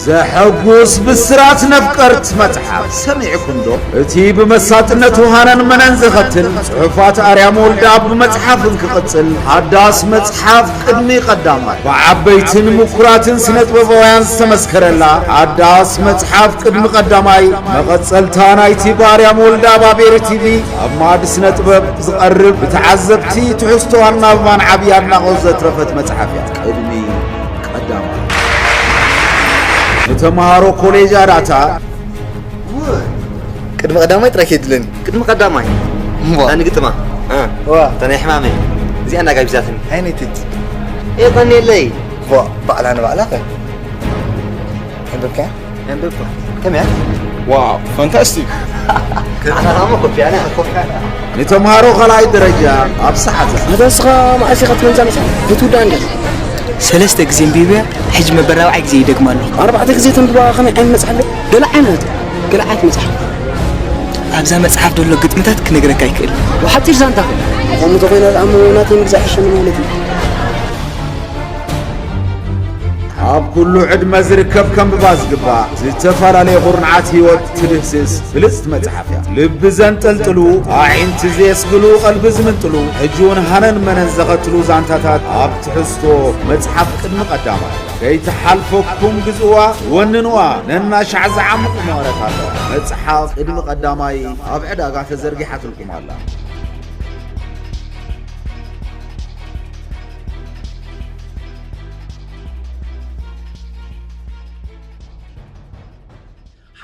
ዘሐጉስ ብስራት ነፍቀርት መጽሓፍ ሰሚዕኩም ዶ? እቲ ብመሳጥነቱ ሃነን መነን ዘኸትል ጽሑፋት ኣርያም ወልደኣብ ብመጽሓፍ እንክቕጽል፣ ሓዳስ መጽሓፍ ቅድሚ ቀዳማይ ብዓበይትን ምኩራትን ስነጥበባውያን ዝተመስከረላ ሓዳስ መጽሓፍ ቅድሚ ቀዳማይ መቐጸልታ ናይቲ ብኣርያም ወልደኣብ ኣብ ኤሪ ቲቪ ኣብ ማዕዲ ስነጥበብ ዝቐርብ ብተዓዘብቲ ትሕዝቶኣን ናብባን ዓብዪ ኣድናቖት ዘትረፈት መጽሓፍ እያ። ቅድሚ ቀዳማይ። ንተምሃሮ ኮሌጅ ኣዳታ። ቅድሚ ቀዳማይ ጥራይ ከይድለኒ። ቅድሚ ቀዳማይ። እሞ። ኣነ ግጥማ። እ። ዋ። እታ ናይ ሕማመይ። እዚኣ እናጋቢዛትኒ። ዓይነይትት። የቐንየለይ። ዋ፣ ባዕላ ንባዕላ ኸ? ኣንበብካያ? ኣንበብኳ። ከመይ እያ? ዋው፣ ፋንታስቲክ። ኣታ ኸኣ ኮፒ ኣነ። ንተምሃሮ ካልኣይ ደረጃ ኣብ ሰዓት። ኣታ ንስኻ መዓስ ኢኻ ትመንዛ መጽሓፍ? ብትውዳእ እንዲኻ። ሰለስተ ግዜ ኣንቢበያ፣ ሕጂ መበል ራብዓይ ግዜ ይደግማ ኣለኹ። ኣርባዕተ ግዜ ተንብባ ከመይ ዓይነት መጽሓፍ እያ? ገለ ዓይነት፣ ገለ ዓይነት መጽሓፍ። ኣብዛ መጽሓፍ ዘሎ ግጥምታት ክነግረካ ኣይክእልን። ብሓጺር ዛንታ ኸ? ከምኡ ተኾይና ደኣ እሞ ናተይ ምግዛእ ይሕሸኒ ማለት እዩ። ኣብ ኩሉ ዕድመ ዝርከብ ከንብባ ዝግባእ ዝተፈላለየ ኹርንዓት ህይወት ትድህስስ ብልጽቲ መጽሓፍ እያ። ልቢ ዘንጠልጥሉ፣ ኣዒንቲ ዘየስግሉ፣ ቀልቢ ዝምንጥሉ፣ ሕጂ እውን ሃነን መነን ዘኸትሉ ዛንታታት ኣብ ትሕዝቶ መጽሓፍ ቅድሚ ቀዳማይ። ከይትሓልፈኩም ግዝእዋ፣ ወንንዋ፣ ነናሻዕ ዝዓምቑ መቐረት ኣለዋ። መጽሓፍ ቅድሚ ቀዳማይ ኣብ ዕዳጋ ተዘርጊሓትልኩም ኣላ።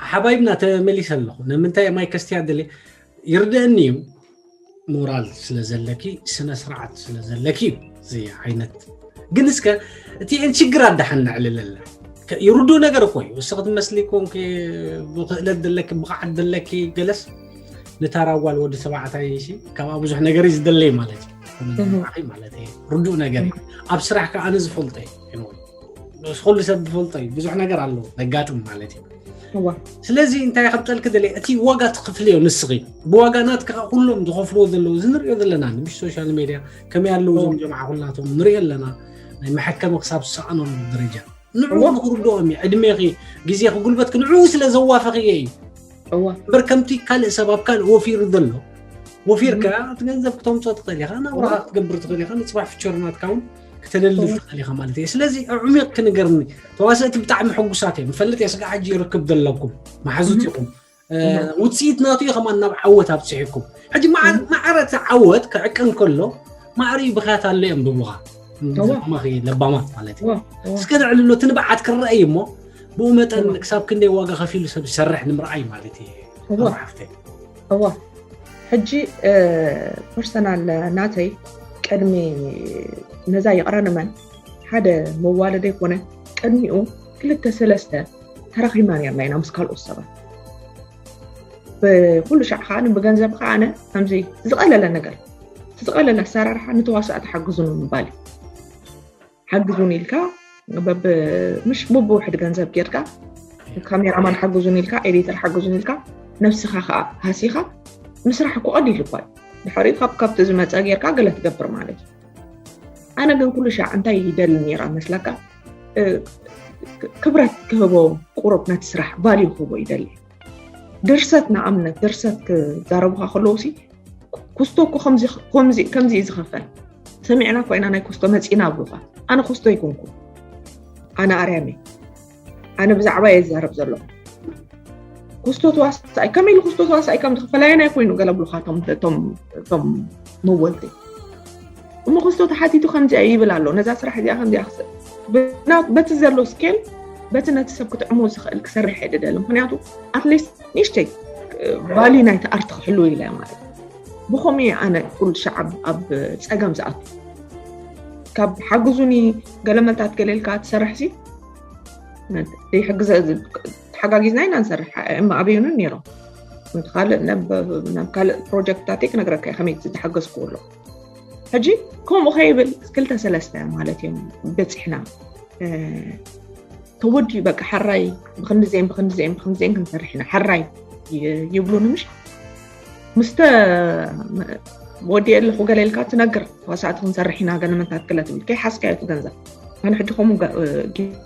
ሓባይብና ተመሊሰ ኣለኹ። ንምንታይ ማይ ከስትያ ደልየ? ይርደአኒ እዩ። ሞራል ስለ ዘለኪ፣ ስነ ስርዓት ስለ ዘለኪ እዩ እዚ ዓይነት። ግን እስከ እቲኤን ሽግራት ደሓን ነዕልለለን። ከ-፣ ይርድኡ ነገር እኮ እዩ። እስኺ ትመስሊ ኮንኪ፣ ብኽእለት ዘለኪ፣ ብቕዓት ዘለኪ፣ ገለስ ንታራ ጓል ወዲ ተባዕታይ እሺ፣ ካብኣ ብዙሕ ነገር እዩ ዝደለይ ማለት እዩ። እህ። ንዓኺ ማለት እዩ። ርዱእ ነገር እዩ። ኣብ ስራሕ ከኣ ኣነ ዝፈልጦ እዩ። Anyway፣ ምስ ኩሉ ሰብ ዝፈልጦ እዩ። ብዙሕ ነገር ኣሎ ዘጋጥም ማለት እዩ። እዋ። ስለዚ እንታይ ከብጠልክ ደለ፣ እቲ ዋጋ ትኽፍልዮ ንስኺ። ብዋጋ ናትካ ኩሎም ዝኸፍልዎ ዘለዉ፣ እዚ ንሪኦ ዘለና፣ ብሽ ሶሻል ሜድያ ከመይ ኣለዉ እዞም እዋ። ጀምዓ ኩላቶም ንሪኦ ኣለና። ናይ መሐከሚ ክሳብ ዝሰኣነሉ ደረጃ። ንዕኡ እዋ። ንኽርድኦም እዩ። ዕድሜኺ፣ ግዜኺ፣ ጉልበትኪ ንዕኡ ስለ ዘዋፈኽዮ እዩ። እዋ። እምበር ከምቲ ካልእ ሰብ ኣብ ካልእ ወፊሩ ዘሎ፣ ወፊርካ እህ። እቲ ገንዘብ ክተምጾ ትኽእል ኢኻ፣ ናብራኻ እዋ። ክትገብር ትኽእል ኢኻ፣ ንጽባሕ ፍቸር ናትካ እውን ክተደልድል እዋ። ትኽእል ኢኻ ማለት እዩ። ስለዚ ኣዕሚቕ ክንገርኒ፣ ተዋሰእቲ ብጣዕሚ ሕጉሳት እዮም። ይፈልጥ እየ፣ ስጋዕ ሕጂ ርክብ ዘለኩም፣ መሓዙት እህ። ኢኹም። እ፣ እዋ። ውጽኢት ናቱ እዩ ከማን ናብ ዓወት ኣብጽሒኩም። ሕጂ መዓ-፣ እዋ። ማዕረ እቲ ዓወት ክዕቀን ከሎ፣ ማዕረ እዩ ብኽያት ኣሎ እዮም ብቡኻ። እዋ። ዘማኺ ለባማት ማለት እዩ። እዋ፣ እዋ። እስከ ነዕልሎ፣ እቲ ንብዓት ክረኣይ እሞ፣ ብኡ መጠን እዋ። ክሳብ ክንደይ ዋጋ ከፊሉ ሰብ ዝሰርሕ ንምርኣይ ማለት እዩ። እዋ። ኣብ ሓፍተይ። እዋ። ሕጂ፣ እ፣ ፐርሰናል ናተይ ቅድሚ ነዛ ይቕረ ንመን ሓደ መዋለደ ይኮነ፣ ቅድሚኡ ክልተ ሰለስተ ተራኺብና ነርና ኢና ምስ ካልኦት ሰባት። ብኩሉ ሻዕ ከዓ ብገንዘብ ከዓ ኣነ ከምዚ ዝቐለለ ነገር፣ ዝቐለለ ኣሰራርሓ ንተዋሳእቲ ሓግዙ ንምባል እዩ። ሓግዙን ኢልካ በብ-፣ ምሽ ብብውሕድ ገንዘብ ጌርካ፣ ካሜራማን ሓግዙን ኢልካ፣ ኤዲተር ሓግዙን ኢልካ፣ ነብስኻ ከዓ ሃሲኻ ምስራሕ እኮ ቀሊል እኳ እዩ። ድሕሪኡ ካብ፣ ካብቲ ዝመፀ ጌርካ ገለ ትገብር ማለት እዩ። ኣነ ግን ኩሉ ሻዕ እንታይ ይደሊ ነይራ መስለካ? እ፣ ክ-፣ ክብረት ክህቦ፣ ቁሩብ ነቲ ስራሕ ቫልዩ ክህቦ ይደሊ። ድርሰት ንኣብነት፣ ድርሰት ክዛረቡኻ ከለዉ ሲ፣ ኩስቶ እኮ ከምዚ፣ ከምዚ፣ ከምዚ እዩ ዝኸፈል። ሰሚዕና እኮ ኢና ናይ ኩስቶ መጺና ኣብሉኻ። ኣነ ኩስቶ ኣይኮንኩ። ኣነ ኣርያም እየ። ኣነ ብዛዕባ እየ ዝዛረብ ዘለኹ። ኩስቶ ተዋሳኣይ፣ ከመይ ኢሉ ኩስቶ ተዋሳኣይ ከም ዝኽፈል ኣየናይ ኮይኑ ገለ ብሉኻ እቶም፣ እቶም፣ እቶም መወልቲ። እሞ ክስቶ ተሓቲቱ ከምዚኣ ይብል ኣሎ፣ ነዛ ስራሕ እዚኣ ከምዚኣ ክስ-፣ ብና-፣ በቲ ዘሎ ስኬል፣ በቲ ነቲ ሰብ ክጥዕሞ ዝኽእል ክሰርሕ እየ ደደሊ። ምኽንያቱ፣ ኣትሊስት ንእሽተይ ቫልዩ ናይቲ ኣርት ክሕልው ኢለ ማለት እዩ። ብኸምኡ እየ ኣነ ኩሉ ሻዕ ኣብ፣ ኣብ ጸገም ዝኣቱ። ካብ ሓግዙኒ ገለ መልታት ገለ ኢልካ ትሰርሕሲ፣ ዘይሕግዘ-፣ ተሓጋጊዝና ኢና ንሰርሕ። እማ ኣበዩንን ነይሮም። እቲ ካልእ ናብ፣ ናብ ካልእ ፕሮጀክትታተይ ክነግረካ እየ ከመይ ዝተሓገዝኩ ኣሎ። ሕጂ ከምኡ ከይብል ክልተ ሰለስተ ማለት እዮም በፂሕና። እ፣ ተወዲኡ በቃ ሓራይ ብክንድዜን ብክንድዜን ብክንድዜን ክንሰርሕ ኢና። ሓራይ ይ-፣ ይብሉኒ ምሽ? ምስተ-፣ ወዲኤ ኣለኹ ገለ ኢልካ ትነግር፣ ተዋሳእቲ ክንሰርሕ ኢና ገለ መንታት ገለ ትብል። ከይሓዝካዮ እቲ ገንዘብ። ኣነ ሕጂ ከምኡ ገ-፣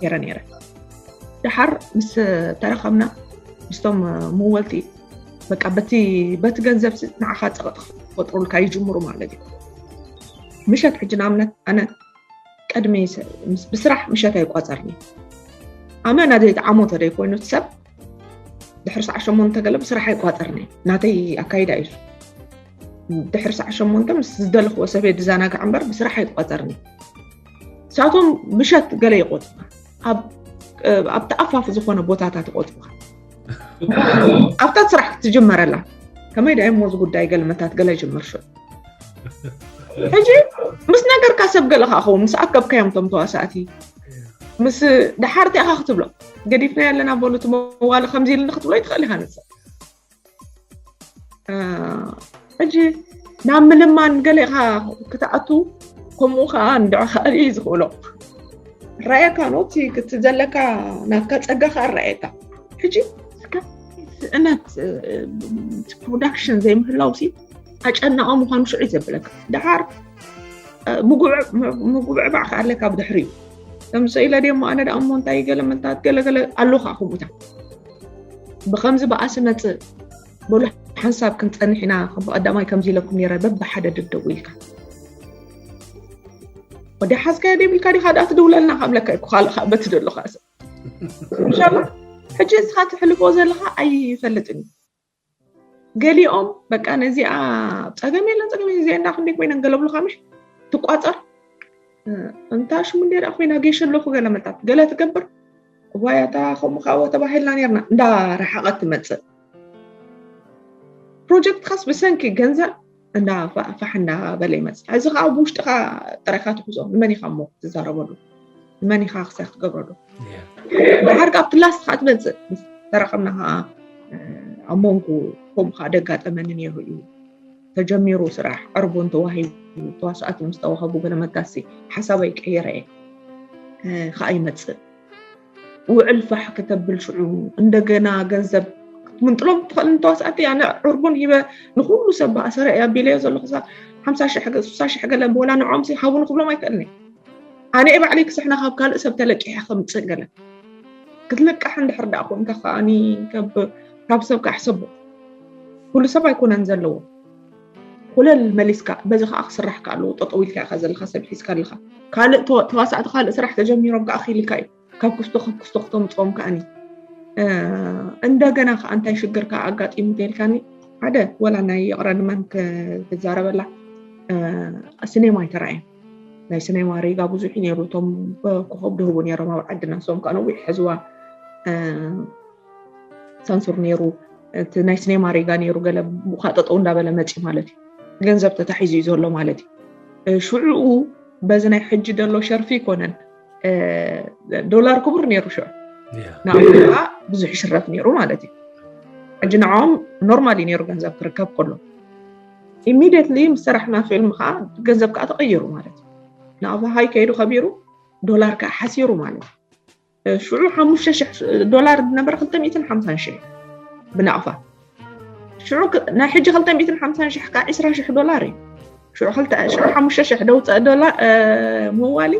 ገይረ ነይረ። ደሓር ምስ ተረኸብና ምስቶም መወልቲ በቃ በቲ በቲ ገንዘብ ንዓኻ ፀቕጥ ክፈጥሩልካ ይጅምሩ ማለት እዩ። ምሸት ሕጂ ንኣብነት ኣነ ቅድሚ ብስራሕ ምሸት ኣይቋፀርኒ ኣመና ዘይተዓሞተ ደይ ኮይኑ ሰብ ድሕሪ ሰዓት ሸሞንተ ገለ ብስራሕ ኣይቋፀርኒ ናተይ ኣካይዳ እዩ። ድሕሪ ሰዓት ሸሞንተ ምስ ዝደለኽዎ ሰበይ ዝዘናጋዕ እምበር ብስራሕ ኣይቋፀርኒ። ንሳቶም ምሸት ገለ ይቆፅሩ ኣብ ተኣፋፊ ዝኾነ ቦታታት ይቆፅሩኻ ኣብታ ስራሕ ክትጅመረላ ከመይ ዳይሞ እዚ ጉዳይ ገለመታት ገለ ይጅምር ሽዑ ሕጂ ምስ ነገርካ ሰብ ገለ ከዓ ኸውን ምስ ኣከብካዮም ቶም ተዋሳእቲ ምስ ደሓርቲ ኢኻ ክትብሎ ገዲፍና ያለና በሉ እቲ መዋሊ ከምዚ ኢልኒ ክትብሎ ይትኽእል ኢኻ ንሰብ ሕጂ ናብ ምልማን ገሌኻ ክትኣቱ ከምኡ ከዓ እንድዖ ከርኢ ዝኽእሎ ራእየካ ኖቲ ክቲ ዘለካ ናትካ ፀጋ ከዓ ራእየካ ሕጂ ስእነት ፕሮዳክሽን ዘይምህላው ሲ ኣጨናቂ ምኳኑ ሽዑ ዘብለካ ደሓር ምጉብዕባዕ ከኣለካ ብድሕሪ እዩ ከምዚ ኢለ ደሞ ኣነ ደኣ እሞ እንታይ ገለ መታት ገለገለ ኣሎካ ከምኡታ ብከምዚ በኣሲ መፅእ በሉ ሓንሳብ ክንፀንሕ ኢና ከም ብቀዳማይ ከምዚ ኢለኩም ነረ በብሓደ ድደው ኢልካ ወዲ ሓዝካዮ ደብልካ ዲካ ደኣ ትድውለልና ካብለካ ይኩ ካልእ በቲ ደሎ ካሰ እንሻላ ሕጂ እስኻ ትሕልፎ ዘለካ ኣይፈልጥን እዩ ገሊኦም በቃ ነዚኣ ፀገም የለን ፀገም እዚኣ እንዳ ክንደይ ኮይነን ገለብሉካ ምሽ ትቋፀር እንታ ሽሙ እንደ ኮይና ጌሽ ኣለኩ ገለ መጣት ገለ ትገብር ዋያታ ከምኡ ከዓ ተባሂልና ነርና እንዳ ረሓቐት ትመፅእ ፕሮጀክት ካስ ብሰንኪ ገንዘብ እንዳ ፋሕ እንዳ በለ ይመፅእ እዚ ከዓ ብውሽጥካ ጥራይካ ትሕዞ ንመን ኢካ እሞ ትዛረበሉ ንመን ኢካ ክሳይ ክትገብረሉ ድሓር ካብ ትላስ ከዓ ትመፅእ ተረኸብና ከዓ ኣብ መንጎ ከምኡ ከዓ ደጋጠመኒ ነይሩ እዩ ተጀሚሩ ስራሕ ዕርቡን ተዋሂቡ ተዋስኣት ምስ ተዋህቡ ገለ መጋሲ ሓሳበይ ቀይረ እየ ከዓ ይመፅእ ውዕል ፋሕ ከተብል ሽዑ እንደገና ገንዘብ ክትምንጥሎም ትኽእል ንተዋስኣት ኣነ ዕርቡን ሂበ ንኩሉ ሰብ ብኣሰረ እያ ቢለዮ ዘለኹ ሓምሳ ሽሕ ገለ ወላ ንዖም ሃቡን ክብሎም ኣይክእልን ኣነ ባዕለይ ክስሕና ካብ ካልእ ሰብ ተለቂሐ ከምፅእ ገለ ክትልቃሕ እንድሕር ደኣ ኮንካ ከዓኒ ካብ ሰብ ክሕሰቦ ኩሉ ሰብ ኣይኮነን ዘለዎ ኩለል መሊስካ በዚ ከዓ ክስራሕ ከኣለዎ ጠጠው ኢልካ ኢካ ዘለካ ሰብ ሒዝካ ኣለካ ካልእ ተዋሳእቲ ካልእ ስራሕ ተጀሚሮም ከዓ ክኢልካ እዩ ካብ ክስቶ ካብ ክስቶ ክተምፅኦም ከዓኒ እንደገና ከዓ እንታይ ሽግር ከዓ ኣጋጢሙ ተልካኒ ሓደ ወላ ናይ ይቕረ ንመን ክዛረበላ ስኔማ ኣይተረኣየን ናይ ስኔማ ሪጋ ብዙሕ ነይሩ እቶም ኮኸብ ድህቡ ነይሮም ኣብ ዓድና ሶም ከዓ ነዊሕ ሕዝዋ ሳንሱር ነይሩ እቲ ናይ ስኔማ ሪጋ ነይሩ ገለ ብኡካ ጠጠው እንዳበለ መፂ ማለት እዩ ገንዘብ ተታሒዙ እዩ ዘሎ ማለት እዩ ሽዑኡ በዚ ናይ ሕጂ ደሎ ሸርፊ ይኮነን ዶላር ክቡር ነይሩ ሽዑ ንኣካ ብዙሕ ይሽረፍ ነይሩ ማለት እዩ ሕጂ ንዓኦም ኖርማል እዩ ነይሩ ገንዘብ ክርከብ ከሎ ኢሚድየትሊ ምስ ሰራሕና ፊልም ከዓ ገንዘብ ከዓ ተቀይሩ ማለት እዩ ንኣበሃይ ከይዱ ከቢሩ ዶላር ከዓ ሓሲሩ ማለት እዩ ሽዑ ሓሙሽተ ዶላር ዝነበረ ክልተ ሚእትን ሓምሳን ሽሕ ብናቕፋ ሽዑ ናይ ሕጂ ክልተ ሚእትን ሓምሳን ሽሕ ከዓ ዕስራ ሽሕ ዶላር እዩ ሽዑ ሓሙሽተ ሽሕ ደውፀእ ዶላር መዋሊ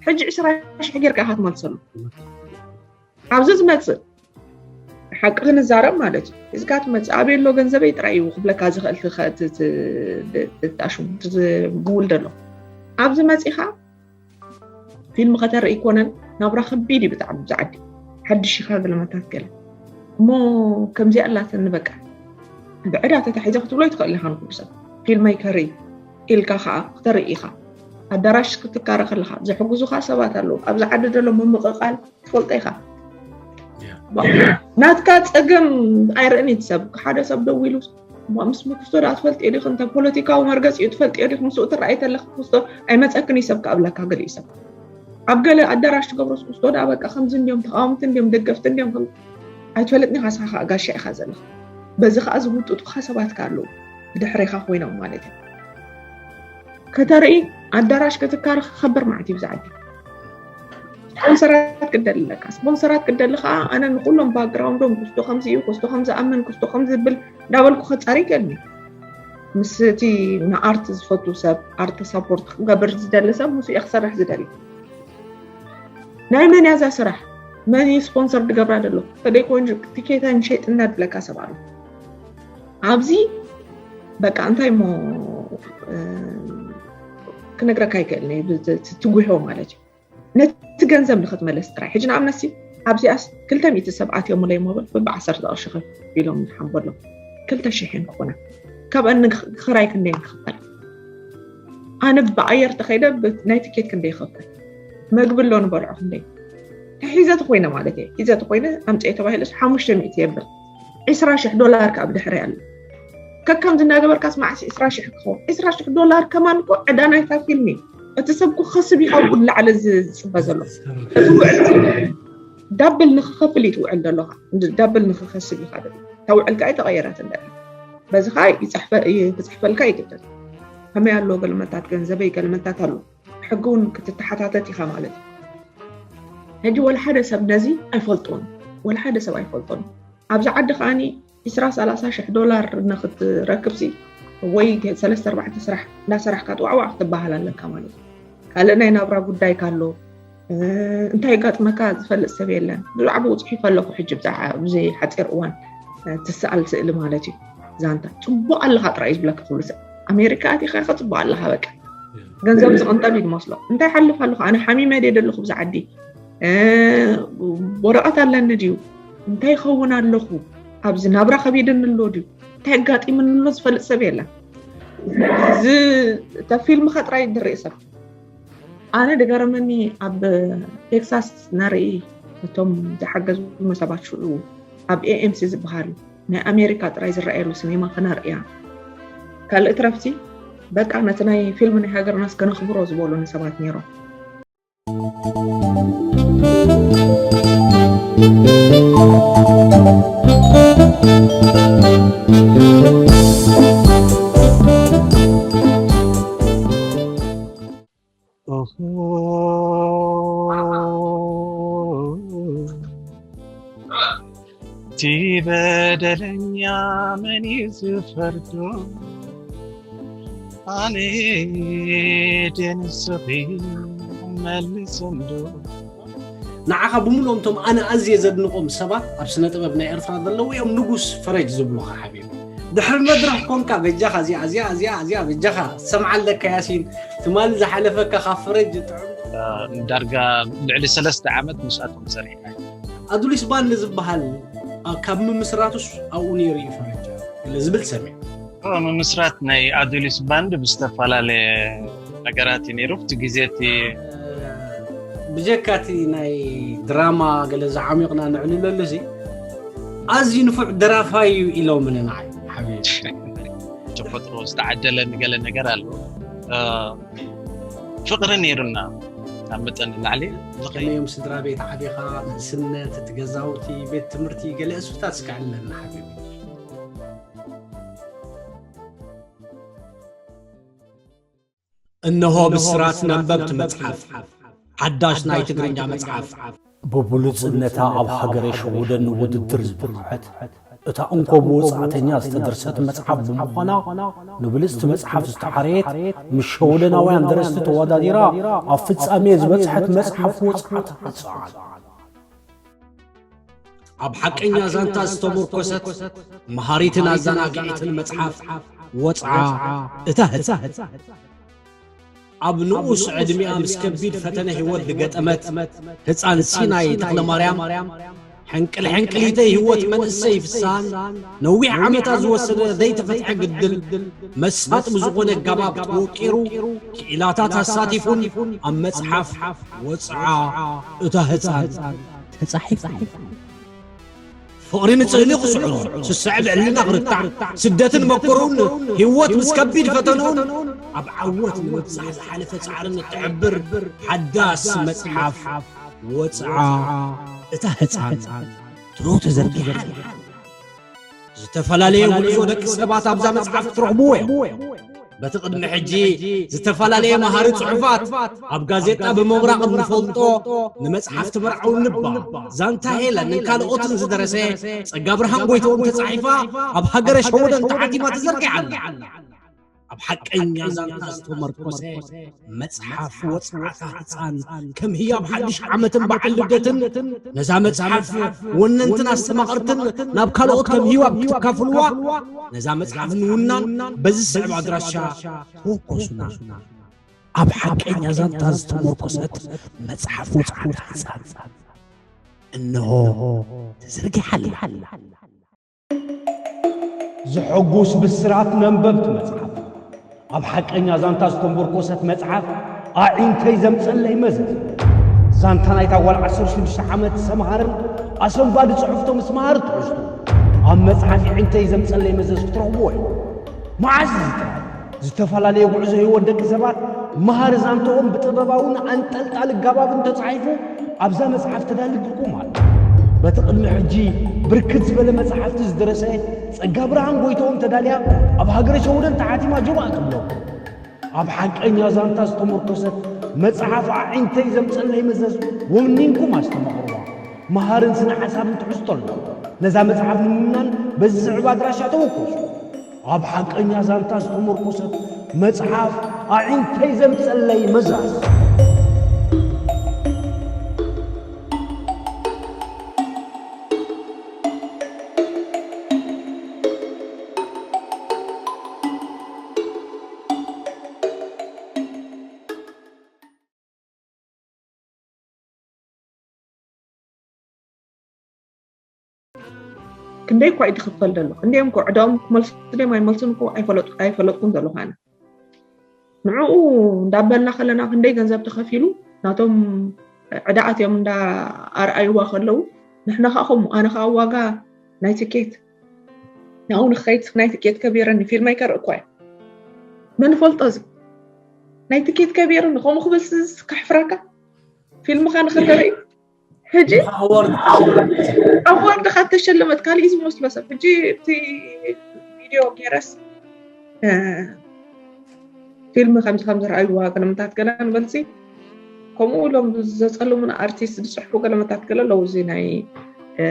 ሕጂ ዕስራ ሽሕ ጌርካ ኢካ ትመልሰሉ ኣብዚ ዝመፅእ ሓቂ ክንዛረብ ማለት እዩ እዚካ ትመፅእ ኣበይ ኣሎ ገንዘበይ ጥራይ እዩ ክብለካ ዝኽእል ትታሽሙ ዝምውል ዘሎ ኣብዚ መፂኻ ፊልም ከተርኢ ይኮነን ናብራ ከቢድ እዩ ብጣዕሚ ብዛዓዲ ሓድሽ ኢኻ ገለመታት ገለ እሞ ከምዚኣ ኣላተኒ በቃ ብዕዳ ተታሒዘ ክትብሎ ይትኽእል ኢኻ ንኩሉ ሰብ ፊልመይ ከርኢ ኢልካ ከዓ ክተርኢ ኢኻ ኣዳራሽ ክትካረ ከለካ ዘሕጉዙካ ሰባት ኣለዉ ኣብዚ ዓዲ ዘሎ ምምቕቓል ትፈልጦ ኢኻ ናትካ ፀገም ኣይርእን እዩ ሰብ ሓደ ሰብ ደው ኢሉ ምስ ምክስቶ ዳ ትፈልጥ ዲክ እንተ ፖለቲካዊ መርገፂ እዩ ትፈልጥ ዲክ ምስኡ ትረኣይ ተለክ ክስቶ ኣይመፀክን እዩ ሰብ ክኣብለካ ገሊኡ ሰብ ኣብ ገለ ኣዳራሽ ትገብሮስ ክስቶ ዳ በቃ ከምዚ እንዲዮም ተቃወምቲ እንዲዮም ደገፍቲ እንዲዮም ኣይትፈልጥኒ ኢኻ ስኻ ከዓ ጋሻ ኢኻ ዘለካ በዚ ከዓ ዝውጥጡካ ሰባት ኣለዉ ብድሕሬኻ ኮይኖም ማለት እዩ ከተርኢ ኣዳራሽ ክትካረ ክከብር ማለት እዩ ብዛዕባ ስፖንሰራት ክደሊ ኣለካ ስፖንሰራት ክደሊ ከዓ ኣነ ንኩሎም ባክግራውንዶም ክስቶ ከምዚ እዩ ክስቶ ከምዝኣምን ክስቶ ከምዝብል እንዳበልኩ ከፃሪ ይክእልኒ ምስ እቲ ንኣርት ዝፈቱ ሰብ ኣርት ሳፖርት ክገብር ዝደሊ ሰብ ምስ እየ ክሰርሕ ዝደሊ ናይ መን እያ እዛ ስራሕ መን እዩ ስፖንሰር ዝገብራ ዘሎ? ተደይኮን ትኬታ ንሸይጥና ድለካ ሰብ ኣሎ ኣብዚ። በቃ እንታይ እሞ ክነግረካ ይክእል ትጉሆ ማለት እዩ። ነቲ ገንዘብ ንክትመለስ ጥራይ። ሕጂ ንኣብነሲ ኣብዚኣስ ክልተ ሚእቲ ሰብ ኣትዮምለይ ሞብል ብዓሰርተ ቅርሺ ከፊሎም ሓንበሎም። ክልተ ሽሕ ክኾና። ካብአን ክራይ ክንደይ ክኽፈል? ኣነ ብኣየር ተኸይደ ናይ ትኬት ክንደይ ይኸፈል? መግቢ ኣሎ ንበልዖ ክንደይ? ሒዘ ተኮይነ ማለት እየ። ሒዘ ተኮይነ ኣምፅኤ ተባሂሉስ ሓሙሽተ ሚእቲ የብል። ዕስራ ሽሕ ዶላር ካብ ድሕሪ ኣሎ። ከከም ዝናገበርካስ መዓስ ዕስራ ሽሕ ክኸውን? ዕስራ ሽሕ ዶላር ከማን እኮ ዕዳ ናይታ ፊልም እዩ። እቲ ሰብ እኮ ክኸስብ እዩ ካብ ላዕሊ ዝፅበ ዘሎ። እቲ ውዕል ዳብል ንክኸፍል እዩ ትውዕል ዘለኻ። ዳብል ንክኸስብ ኢኻ ተውዕል ከኣ ተቐየረት እንደ በዚ ከዓ ክፅሕፈልካ ይግደል። ከመይ ኣሎ ገልመታት ገንዘበይ ገልመታት ኣሎ ሕጊ እውን ክትተሓታተት ኢኻ ማለት እዩ። ሕጂ ወላ ሓደ ሰብ ነዚ ኣይፈልጦን፣ ወላ ሓደ ሰብ ኣይፈልጦን። ኣብዚ ዓዲ ከዓኒ ዕስራ ሰላሳ ሽሕ ዶላር ንክትረክብሲ ወይ ሰለስተ ኣርባዕተ ስራሕ እንዳሰራሕካ ጥዋዕዋዕ ክትበሃል ኣለካ ማለት እዩ። ካልእ ናይ ናብራ ጉዳይ ካሎ እንታይ ጋጥመካ ዝፈልጥ ሰብ የለን። ብዛዕባኡ ፅሒፈ ኣለኹ ሕጂ ብዚ ሓፂር እዋን ትሰኣል ስእሊ ማለት እዩ። ዛንታ ፅቡቅ ኣለካ ጥራይ እዩ ዝብለካ ኩሉ ሰብ። ኣሜሪካ ኣቲካ ከ ፅቡቅ ኣለካ በቃ። ገንዘብ ዝቅንጠብ እዩ ዝመስሎ። እንታይ ሓልፍ ኣለኹ ኣነ ሓሚመ ድየ ዘለኹ ብዚ ዓዲ ወረቐት ኣለኒ ድዩ? እንታይ ይኸውን ኣለኹ? ኣብዚ ናብራ ከቢድኒ ኣሎ ድዩ? እንታይ ኣጋጢምኒ ኣሎ ዝፈልጥ ሰብ የለን። እዚ እታ ፊልም ከ ጥራይ ድርኢ ሰብ። ኣነ ድገረመኒ ኣብ ቴክሳስ ናርኢ እቶም ዝሓገዙ መሰባት ሽዑ ኣብ ኤኤምሲ ዝበሃል ናይ ኣሜሪካ ጥራይ ዝረኣየሉ ሲኔማ ከነርእያ ካልእ ትረፍሲ በቃ ነቲ ናይ ፊልም ናይ ሃገርናስ ከነኽብሮ ዝበሉኒ ሰባት ነይሮም። እቲ በደለኛ መን እዩ ዝፈርዶ? ኣነ ደንስኺ መልሰንዶ? ንዓኻ ብምሉኦም እቶም ኣነ ኣዝየ ዘድንቖም ሰባት ኣብ ስነ ጥበብ ናይ ኤርትራ ዘለዉ እዮም ንጉስ ፈረጅ ዝብሉኻ ሓቢቢ። ድሕሪ መድረኽ ኮንካ በጃኻ እዚኣ እዚኣ እዚኣ እዚኣ በጃኻ ሰምዓ ኣለካ ያሲን ትማሊ ዝሓለፈካ ካብ ፈረጅ ጥዑም ዳርጋ ልዕሊ ሰለስተ ዓመት ምስኣቶም ሰሪሕና። ኣዱሊስ ባንድ ዝበሃል ካብ ምምስራቱስ ኣብኡ ነይሩ እዩ ፈረጃ ዝብል ሰሚዕ። ምምስራት ናይ ኣዱሊስ ባንድ ብዝተፈላለየ ነገራት እዩ ነይሩ። እቲ ግዜ እቲ ብጀካ እቲ ናይ ድራማ ገለ ዝዓሚቕና ንዕልለሉ እዚ ኣዝዩ ንፉዕ ደራፋይ እዩ ኢሎምኒ ንዓይ ሓቢቢ። ተፈጥሮ ዝተዓደለ ንገለ ነገር ኣሎ። ፍቕሪ ነይሩና ካብ መጠን ንላዕሊ። ከመዮም ስድራ ቤት ዓቢኻ፣ ንእስነት፣ እቲ ገዛውቲ፣ ቤት ትምህርቲ፣ ገለ እስፍታት እስከ ዕልለና ሓቢቢ። እነሆ ብስራት ነበብቲ መጽሓፍ፣ ሓዳሽ ናይ ትግርኛ መጽሓፍ። ብብሉጽነታ ኣብ ሃገረ ሸወደን ንውድድር ዝበቕዐት፣ እታ እንኮ ብወጻእተኛ ዝተደርሰት መጽሓፍ ብምዃና፣ ንብልጽቲ መጽሓፍ ዝተሓረየት፣ ምስ ሸወደናውያን ደረስቲ ተወዳዲራ ኣብ ፍጻሜ ዝበጽሐት መጽሓፍ ወጽዓ ተሓጽዓ። ኣብ ሓቀኛ ዛንታ ዝተሞርኮሰት፣ መሃሪትን ኣዘናጊዒትን መጽሓፍ ወጽዓ እታ ህጻን። ኣብ ንኡስ ዕድሚኣ ምስ ከቢድ ፈተነ ህይወት ዝገጠመት ህጻን ሲናይ ተኽለማርያም፣ ሕንቅል ሕንቅሊተይ ህይወት መንእሰይ ፍስሃን ነዊሕ ዓመታት ዝወሰደ ዘይተፈትሐ ግድል መሳጢ ብዝኾነ ኣገባብ ተወቂሩ፣ ክኢላታት ኣሳቲፉን ኣብ መጽሓፍ ወጽዓ እታ ህጻን ተጻሒፉ። ፍቕሪ ንጽህሊ ክስዕሮ፣ ስስዐ ብዕልና ክርታዕ፣ ስደትን መከርኡን ህይወት ምስ ከቢድ ፈተንኡን ኣብ ዓወት ንምብጻሕ ዝሓለፈ ጻዕርን እትሕብር ሓዳስ መጽሓፍ ወጽዓ እታ ህጻን ትሮ ተዘርጊሓ ኣላ። ዝተፈላለየ ጉዕዞ ደቂ ሰባት ኣብዛ መጽሓፍ ክትረኽብዎ እዮም። በቲ ቅድሚ ሕጂ ዝተፈላለየ መሃሪ ጽሑፋት ኣብ ጋዜጣ ብምብራቕ እንፈልጦ ንመጽሓፍ ትምርዓው ንባ ዛንታ ሄለንን ካልኦትን ዝደረሰ ጸጋብርሃን ጎይትኦም ተጻሒፋ ኣብ ሃገረ ሸወደን ተሓቲማ ተዘርጊሓ ኣላ። ኣብ ሓቀኛ ዛንታ ዝተመርኮሰ መጽሓፍ ወጽዓታ ህጻን ከም ህያብ ሓድሽ ዓመትን በዓል ልደትን ነዛ መጽሓፍ ወነንትን ኣስተማቐርትን ናብ ካልኦት ከም ህያብ ክትካፍልዋ ነዛ መጽሓፍ ንውናን በዚ ስዕብ ኣድራሻ ተወከሱና። ኣብ ሓቀኛ ዛንታ ዝተመርኮሰት መጽሓፍ ወጽዓታ ህጻን እንሆ ተዘርጊሓ ኣላ። ዘሐጉስ ብስራት መንበብቲ መጽሓፍ። ኣብ ሓቀኛ ዛንታ ዝተንበርኮሰት መጽሓፍ ኣዒንተይ ዘምጸለይ መዘዝ። ዛንታ ናይታ ጓል ዓሰርተ ሽዱሽተ ዓመት ሰምሃርን ኣሰንባዲ ጽሑፍቶ ምስ መሃር ትሕዝቱ ኣብ መጽሓፍ ኣዒንተይ ዘምጸለይ መዘዝ ክትረኽብዎ እዩ። መዓዝ እዚ ጥራይ? ዝተፈላለየ ጉዕዞ ህይወት ደቂ ሰባት መሃር ዛንታኦም ብጥበባውን ኣንጠልጣሊ ኣገባብን ተጻሒፉ ኣብዛ መጽሓፍ ተዳልግልኩም ኣሎ። በቲ ቅድሚ ሕጂ ብርክት ዝበለ መጽሓፍቲ ዝደረሰ ጸጋብርሃን ጎይትኦም ተዳልያ ኣብ ሃገረ ሸወደን ተሓቲማ ጀማዕ ትብሎ። ኣብ ሓቀኛ ዛንታ ዝተመርኮሰት መጽሓፍ ኣዒንተይ ዘምጸለይ መዘዝ ወኒንኩም ኣስተማቕርዋ። መሃርን ስነ ሓሳብን ትሕዝቶ ኣሎ። ነዛ መጽሓፍ ንምውናን በዚ ዝስዕብ ኣድራሻ ተወከሱ። ኣብ ሓቀኛ ዛንታ ዝተመርኮሰት መጽሓፍ ኣዒንተይ ዘምጸለይ መዘዝ። ክንደይ እኳ እዩ ዝኽፈል ዘሎ፣ ክንደዮም እኮ ዕዳኦም ክመልሱ ድዮም ኣይመልሱን እኮ ኣይፈለጡ-፣ ኣይፈለጥኩን ዘለኹ ኣነ። ንዕኡ እንዳበልና ከለና ክንደይ ገንዘብ ተኸፊሉ፣ ናቶም ዕዳ ኣትዮም እንዳ ኣርኣይዋ ከለዉ፣ ንሕና ኸዓ ከምኡ፣ ኣነ ኸዓ ዋጋ ናይ ትኬት፣ ናብኡ ንኸይድ ናይ ትኬት ከቢረኒ፣ ፊልመይ ከርኢ እኳ እየ። መን ፈልጦ እዚ? ናይ ትኬት ከቢረኒ፣ ከምኡ ክብል ስ-፣ ከሕፍረካ? ፊልምኻ ንኸተርኢ? ሕጂ ኣዋርድ ኣዋርድ ተሸለመት፣ ካልእ እዩ ዝመስሎ ሰብ። ሕጂ እቲ ቪድዮ ገይረስ፣ እ፣ ፊልም ከምዚ ከም ዝረኣይዋ ገለመታት ገለ ንበልሲ፣ ከምኡ ኢሎም ዘጸልሙና ኣርቲስት ዝጽሕፉ ገለመታት ገለ ኣለዉ። እዚ ናይ፣ እ፣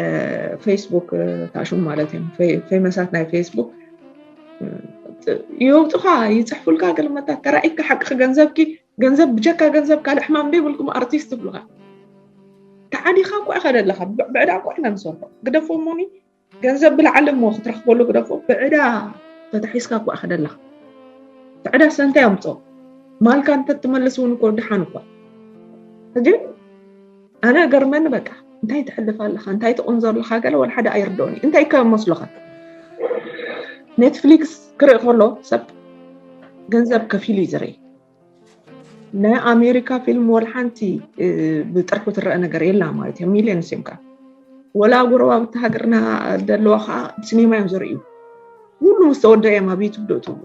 ፌስቡክ፣ እ፣ ታሹም ማለት እዮም። ፌ-፣ ፌመሳት ናይ ፌስቡክ፣ እ፣ ይወብጡኻ፣ ይጽሕፉልካ ገለመታት። ተራኢካ ሓቅኺ ገንዘብኪ፣ ገንዘብ ብጀካ ገንዘብ ካልእ ሕማም ዘይብልኩም ኣርቲስት ይብሉኻ። ተዓዲኻ እኮ ኢኻ ደለኻ፣ ብ-፣ ብዕዳ እኮ ኢና ንሰርሖ። ግደፎ እሞኒ፣ ገንዘብ ብላዕሊ እሞ ክትረኽበሉ ግደፎ፣ ብዕዳ ተታሒዝካ እኮ ኢኻ ደለኻ። እቲ ዕዳ ሰ እንታይ ኣምጽኦ? ማልካ እንተ ትመልስ እውን እኮ ደሓን እኮ። ሕጂ ኣነ ገርመኒ በቃ፣ እንታይ ትሕልፍ ኣለኻ? እንታይ ትቕንዞ ኣለኻ? ገለ ወላ ሓደ ኣይርድኦኒ። እንታይ ከ መስሎኻ? ኔትፍሊክስ ክርኢ ከሎ ሰብ ገንዘብ ከፊሉ እዩ ዝርኢ። ናይ ኣሜሪካ ፊልም ወላ ሓንቲ፣ እ፣ ብጥርሑ ትረአ ነገር የላ ማለት እዩ። ሚልዮንስ እዮም ከኣ። ወላ ጎረባብቲ ሃገርና ዘለዋ ከኣ ሲኔማ እዮም ዝርእዩ። ኩሉ ምስ ተወደአ እዮም ኣብ ዩቱብ ደእትዉ።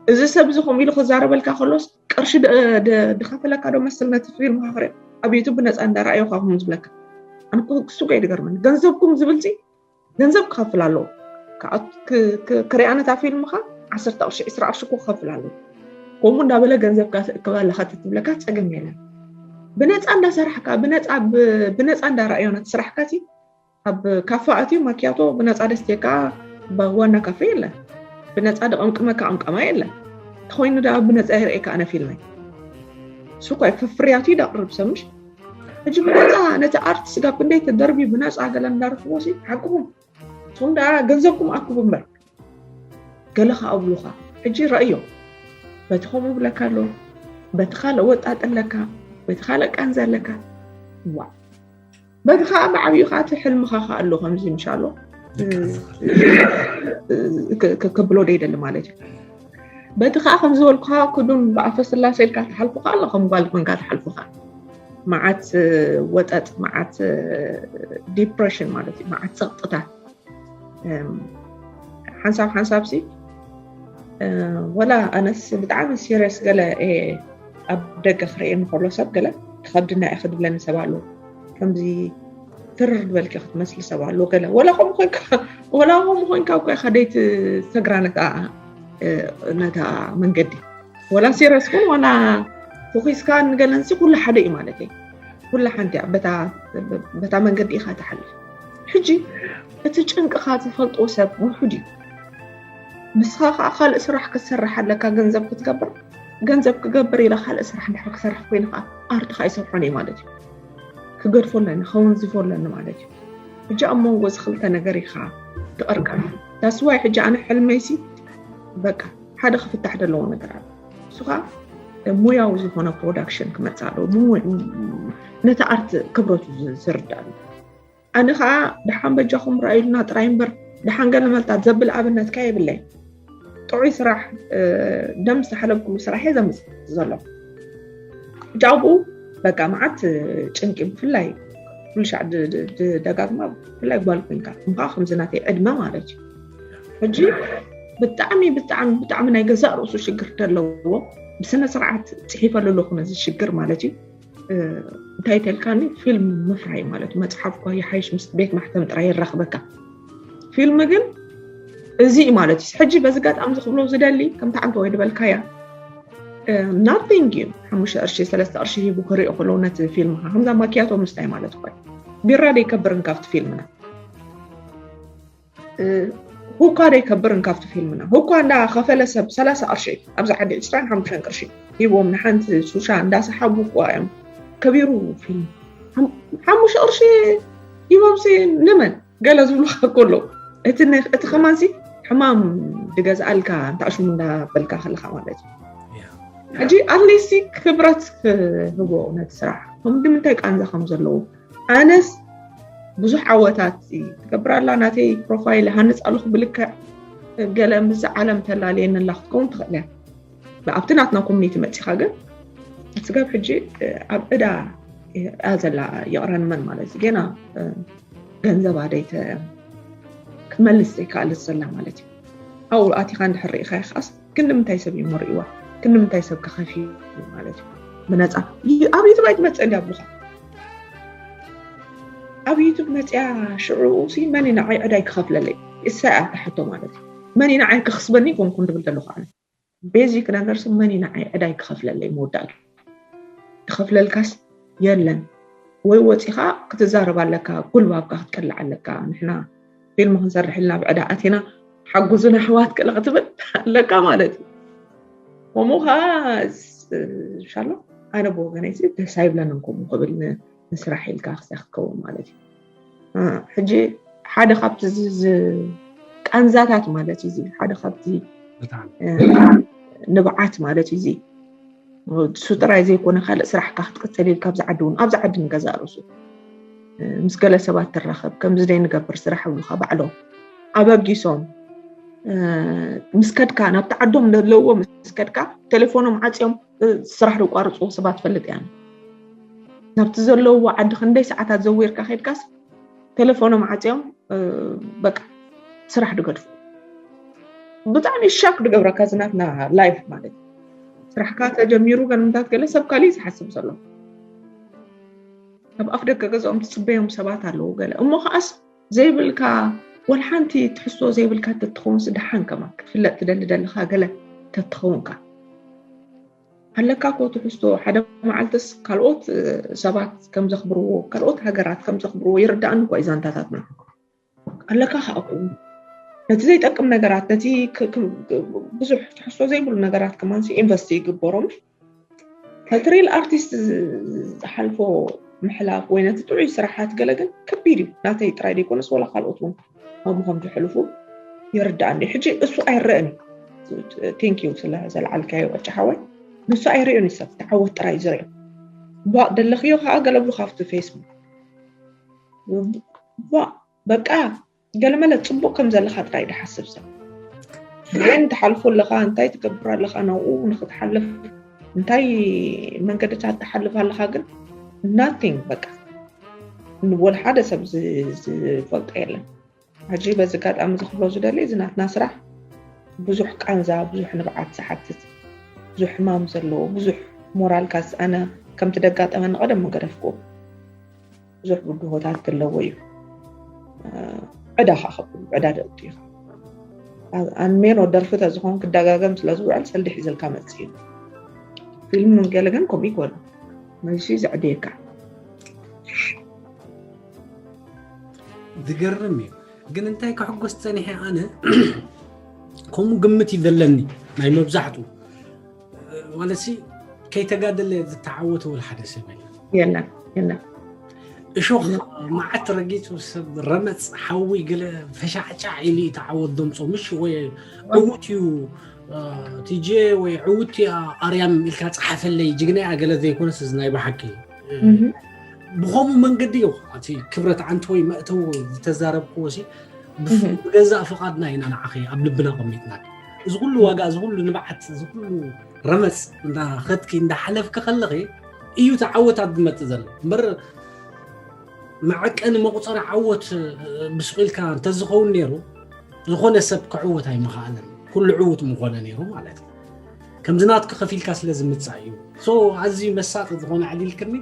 እዚ ሰብ እዚ ከምኡ ኢሉ ክዛረበልካ ከሎስ ቅርሺ ደ-፣ ደ-፣ ድኸፈለካ ዶ መስል ነቲ ፊልምኻ ክርኢ? ኣብ ዩቱብ ብነጻ እንዳረኣዩኻ ከምኡ ዝብለካ። ኣነ እኮ ክሱ እኮ እዩ ዝገርመኒ። ገንዘብኩም ዝብልሲ ገንዘብ ክኸፍል ኣለዎ። ክኣ-፣ ክ-፣ ክ-፣ ክሪኣ ነታ ፊልምኻ ዓሰርተ ቅርሺ፣ ዕስራ ቅርሺ እኮ ክኸፍል ኣለዎ። ከምኡ እንዳበለ ገንዘብካ ትእክብ ኣለኻ ተትብለካ ጸገም የለን። ብነጻ እንዳሰራሕካ፣ ብነጻ ብ-፣ ብነጻ እንዳረኣዮ ነቲ ስራሕካሲ ኣብ ካፈ ኣትዩ ማክያቶ ብነጻ ደስትየካ ባ-፣ ዋና ካፈ የለን። ብነጻ ደቐምቅመካ ቀምቀማ የለን። ተኾይኑ ደኣ ብነጻ የርእየካ ኣነ ፊልመይ። እሱ እኮ ፍርያቱ እዩ ደቕርብ ሰብ ምሽ። ሕጂ ብነጻ ነቲ ኣርት ስጋብ ክንደይ ተደርብዩ ብነጻ ገለ እንዳረኽቦ ሲ ሓቅኹም። እቶም ደኣ ገንዘብኩም ኣክቡ እምበር። ገለ ከኣ ኣብሉኻ። ሕጂ ረእዮ። በቲ ከምኡ ብለካ ኣሎ። በቲ ካልእ ወጣጥ ኣለካ። በቲ ካልእ ቃንዛ ኣለካ። ዋ። በቲ ከኣ ብዓብዩ ከኣ እቲ ሕልምኻ ከኣ ኣሎ ከምዚ ምሻሎ። እ፣ እ፣ ክ-፣ ክ-፣ ክብሎ ደይደሊ ማለት እዩ። በቲ ከኣ ከም ዝበልኩኻ ክዱን ብኣፈ ስላሴ ኢልካ ትሓልፎ ከኣ ኣሎ፣ ከም ጓል ኮንካ ትሓልፎ ከኣ። መዓት፣ እ፣ ወጠጥ፣ መዓት፣ እ፣ ዲፕሬሽን ማለት እዩ፣ መዓት ጸቕጥታት። እም፣ ሓንሳብ ሓንሳብሲ፣ እ፣ ወላ ኣነስ ብጣዕሚ ሲሪየስ ገለ እየ ኣብ ደገ ክርእየኒ ከሎ ሰብ ገለ ክኸብድና እየ ክድብለኒ ሰብ ኣሎ። ከምዚ ትርር ዝበልኪ ክትመስሊ ሰብ ኣሎ ገለ። ወላ ከምኡ ኮይንካ፣ ወላ ከምኡ ኮይንካ እኮ ኢኻ ደይትሰግራ ነታ፣ እ፣ ነታ መንገዲ። ወላ ሲሪየስ ኩን፣ ወላ ተኺስካ ንገለንሲ ኩሉ ሓደ እዩ ማለት እዩ። ኩላ ሓንቲ እያ። በታ፣ በታ መንገዲ ኢኻ ትሓልፍ። ሕጂ እቲ ጭንቅኻ ዝፈልጦ ሰብ ውሑድ እዩ። ንስኻ ከዓ ካልእ ስራሕ ክትሰርሕ ኣለካ፣ ገንዘብ ክትገብር። ገንዘብ ክገብር ኢለ ካልእ ስራሕ እንድሕር ክሰርሕ ኮይኑ ከዓ ኣርት ከዓ ይሰርሖን እየ ማለት እዩ። ክገድፎ ኣለኒ፣ ከወንዝፎ ኣለኒ ማለት እዩ። ሕጂ ኣብ መንጎ እዚ ክልተ ነገር ኢኻ ትቐርቀር። ዳስዋይ ሕጂ ኣነ ሕልመይሲ በቃ ሓደ ክፍታሕ ዘለዎ ነገር ኣሎ። እሱ ከዓ ሙያዊ ዝኾነ ፕሮዳክሽን ክመፅእ ኣለዎ። ብሙ- ነቲ ኣርት ክብረቱ ዝ- ዝርዳእ ኣሎ። ኣነ ከዓ ደሓን በጃኹም ረኣዩልና ጥራይ እምበር ደሓን ገለ መልታት ዘብል ኣብነትካ የብለይ። ጥዑይ ስራሕ፣ እ፣ ደም ዝተሓለብኩሉ ስራሕ እየ ዘምፅእ ዘሎ። ጃብኡ በቃ መዓት ጭንቂ ብፍላይ ኩሉ ሻዕ ድ- ድ- ድ- ደጋግማ ብፍላይ ጓል ኮንካ እንኳ ከምዚ ናተይ ዕድመ ማለት እዩ። ሕጂ ብጣዕሚ ብጣዕሚ ብጣዕሚ ናይ ገዛእ ርእሱ ሽግር ዘለዎ ብስነ ስርዓት ፅሒፈሉ ኣለኹ ነዚ ሽግር ማለት እዩ። እ፣ እንታይ ተልካኒ ፊልም ምፍራይ ማለት እዩ። መፅሓፍ እኳ ይሓይሽ ምስ ቤት ማሕተም ጥራይ የራኽበካ። ፊልም ግን እዚ እዩ ማለት እዩ። ሕጂ በዚ ጋጣሚ ዝክብሎ ዝደሊ ከምቲ ዓንተ ወይ ዝበልካያ ናቲንግ እዩ። ሓሙሽተ ቅርሺ ሰለስተ ቅርሺ ሂቡ ክሪኦ ከለዉ ነቲ ፊልምካ ከምዛ ማኪያቶ ምስታይ ማለት እኳ እዩ። ቢራ ደይከብርን ካብቲ ፊልምና እ፣ ሁኳ ደይከብርን ካብቲ ፊልምና። ሁኳ እንዳ ከፈለ ሰብ ሰላሳ ቅርሺ ኣብዚ ዓዲ ዕስራን ሓሙሽተን ቅርሺ ሂቦም ንሓንቲ ሱሻ እንዳሰሓቡ እኳ እዮም። ከቢሩ ፊልም ሓም- ሓሙሽተ ቅርሺ ሂቦም ሲ ንመን ገለ ዝብሉካ ከሎ እቲ ነ- እቲ ከማንሲ ሕማም ድገዝኣልካ እንታሽሙ እንዳበልካ ከለካ ማለት እዩ። ሕጂ ኣትሊስት ክብረት ክህቦ ነቲ ስራሕ ከም ንምንታይ ቃንዛ ከም ዘለዎ ኣነስ ብዙሕ ዓወታት ትገብር ኣላ። ናተይ ፕሮፋይል ሃንፅ ኣለኹ ብልክዕ ገለ ምስዚ ዓለም ተላለየኒ ኣላ ክትከውን ትኽእል እያ። ኣብቲ ናትና ኮሚኒቲ መፂኻ ግን ስጋብ ሕጂ ኣብ ዕዳ እያ ዘላ። ይቕረንመን ማለት እዩ። ገና ገንዘባ ደይተ ክትመልስ ዘይከኣለት ዘላ ማለት እዩ። ኣብኡ ኣቲኻ እንድሕር ርኢኻ ይኸኣስ ክንዲ ምንታይ ሰብ እዩ መሪእዋ ክንዲ ምንታይ ሰብ ከኸፊ ማለት እዩ። ብነፃ ኣብ ዩቱብ ኣይትመፅእ እንዲ ኣብሉኻ ኣብ ዩቱብ መፅያ ሽዑ ሲ መን እዩ ንዓይ ዕዳይ ክኸፍለለይ እሳ እያ ትሕቶ ማለት እዩ። መን እዩ ንዓይ ክኽስበኒ ኮንኩ ንድብል ዘለኹ ኣነ ቤዚክ ነገር ሲ መን እዩ ንዓይ ዕዳይ ክኸፍለለይ መወዳእቱ ክኸፍለልካስ የለን ወይ ወፂኻ ክትዛረብ ኣለካ ጉልባብካ ክትቅልዕ ኣለካ። ንሕና ፊልም ክንሰርሕ ኢልና ብዕዳ ኣቲና ሓጉዙና ኣሕዋት ቅለ ክትብል ኣለካ ማለት እዩ። ከምኡ ከዓ ሻሎ ኣነ ብወገነይ ደስ ኣይብለንን ከምኡ ክብል ንስራሕ ኢልካ ክስያ ክትከውን ማለት እዩ። ሕጂ ሓደ ካብቲ ቃንዛታት ማለት እዩ ሓደ ካብቲ ንብዓት ማለት እዩ። እሱ ጥራይ ዘይኮነ ካልእ ስራሕካ ክትቅፅል ኢልካ ኣብዚ ዓዲ እውን ኣብዚ ዓዲ ንገዛእ ርእሱ ምስ ገለ ሰባት ትራኸብ ከምዚ ደይ ንገብር ስራሕ ይብሉካ ባዕሎም ኣበጊሶም ምስ ከድካ ናብቲ ዓዶም ዘለውዎ ምስ ከድካ ቴሌፎኖም ዓፅዮም ስራሕ ዝቋርፅዎ ሰባት ፈልጥ እያ። ናብቲ ዘለውዎ ዓዲ ክንደይ ሰዓታት ዘዊርካ ከድካስ ቴሌፎኖም ዓፅዮም በቃ ስራሕ ድገድፉ። ብጣዕሚ ሻክ ድገብረካ ዝናትና ላይፍ ማለት ስራሕካ ተጀሚሩ ገንምታት ገለ ሰብ ካሊእ ዝሓስብ ዘሎ ኣብ ኣፍ ደገ ገዝኦም ትፅበዮም ሰባት ኣለዉ ገለ እሞ ከዓስ ዘይብልካ ወላ ሓንቲ ትሕዝቶ ዘይብልካ ተትኸውን ስደሓን ከማ ክትፍለጥ ትደሊ ደለካ ገለ ተትኸውንካ ኣለካ ኮ ትሕዝቶ ሓደ መዓልትስ ካልኦት ሰባት ከም ዘኽብርዎ ካልኦት ሃገራት ከም ዘኽብርዎ ይርዳእኒ እኮ እዩ ዛንታታትና ኣለካ ከኣኩ ነቲ ዘይጠቅም ነገራት ነቲ ብዙሕ ትሕዝቶ ዘይብሉ ነገራት ከማን ኢንቨስት ይግበሮም ነቲ ሪል ኣርቲስት ዝሓልፎ ምሕላፍ ወይ ነቲ ጥዑይ ስራሓት ገለ ግን ከቢድ እዩ ናተይ ጥራይ ዘይኮነስ ወላ ካልኦት እውን ከምኡ ከም ዝሕልፉ ይርዳእኒ ሕጂ እሱ ኣይረእን እዩ ቴንክ ዩ ስለ ዘልዓልካዮ ቀጫ ሓወይ ንሱ ኣይርእዮን እዩ ሰብ ተዓወት ጥራይ እዩ ዝርእዮ ቧእ ደለኽዮ ከዓ ገለብሉ ካብቲ ፌስቡክ ቧእ በቃ ገለመለ ፅቡቅ ከም ዘለካ ጥራይ ድሓስብ ሰብ ግን ትሓልፎ ኣለካ እንታይ ትገብር ኣለካ ናብኡ ንክትሓልፍ እንታይ መንገድታት ትሓልፍ ኣለካ ግን ናቲንግ በቃ ወላ ሓደ ሰብ ዝፈልጦ የለን ሕጂ በዚ ኣጋጣሚ ዝክብሎ ዝደሊ እዚ ናትና ስራሕ ብዙሕ ቃንዛ ብዙሕ ንብዓት ዝሓትት ብዙሕ ሕማም ዘለዎ ብዙሕ ሞራልካ ኣነ ከምቲ ደጋጠመኒ ቀደም ምገደፍኩ ብዙሕ ብድሆታት ክለዎ እዩ ዕዳኻ ከብሉ ዕዳ ደቂ ኢኻ ኣንሜን ወደርፊ ተዝኾን ክደጋገም ስለ ዝውዕል ሰልዲ ሒዘልካ መፅእ እዩ ፊልም ገለ ግን ከምኡ ይኮኑ መልሲ ዘዕድየካ ዝገርም እዩ ግን እንታይ ከሕጎስ ፀኒሐ ኣነ ከምኡ ግምት እዩ ዘለኒ። ናይ መብዛሕቱ ማለት ሲ ከይተጋደለ ዝተዓወተ ወላ ሓደ ሰብ የለን። የለን የለን እሾኽ መዓት ረጊጹ ሰብ ረመፅ ሓዊ ገለ ፈሻዕጫዕ ኢሉ እዩ ተዓወት ደምፆ ምሽ ወይ ዕውት እዩ ቲጄ ወይ ዕውት እያ ኣርያም ኢልካ ፀሓፈለይ ጅግና እያ ገለ ዘይኮነስ እዚ ናይ ብሓቂ ብኸምኡ መንገዲ እዩ እቲ ክብረት ዓንቲ ወይ መእተዊ ዝተዛረብክዎ ሲ ብገዛእ ፍቓድና ኢና ንዓኸ ኣብ ልብና ቀሚጥና እዚ ኩሉ ዋጋ እዚ ኩሉ ንብዓት እዚ ኩሉ ረመፅ እንዳኸድኪ እንዳሓለፍኪ ከለኺ እዩ ተዓወታት ዝመፅእ ዘሎ እምበር መዐቀኒ መቁፀሪ ዓወት ብስቂልካ እንተዝኸውን ነይሩ ዝኾነ ሰብ ክዕወት ኣይምኸኣለን ኩሉ ዕውት ምኾነ ነይሩ ማለት እዩ ከምዚ ናትኪ ከፊልካ ስለ ዝምፃእ እዩ so ኣዝዩ መሳጢ ዝኾነ ዓሊልክኒ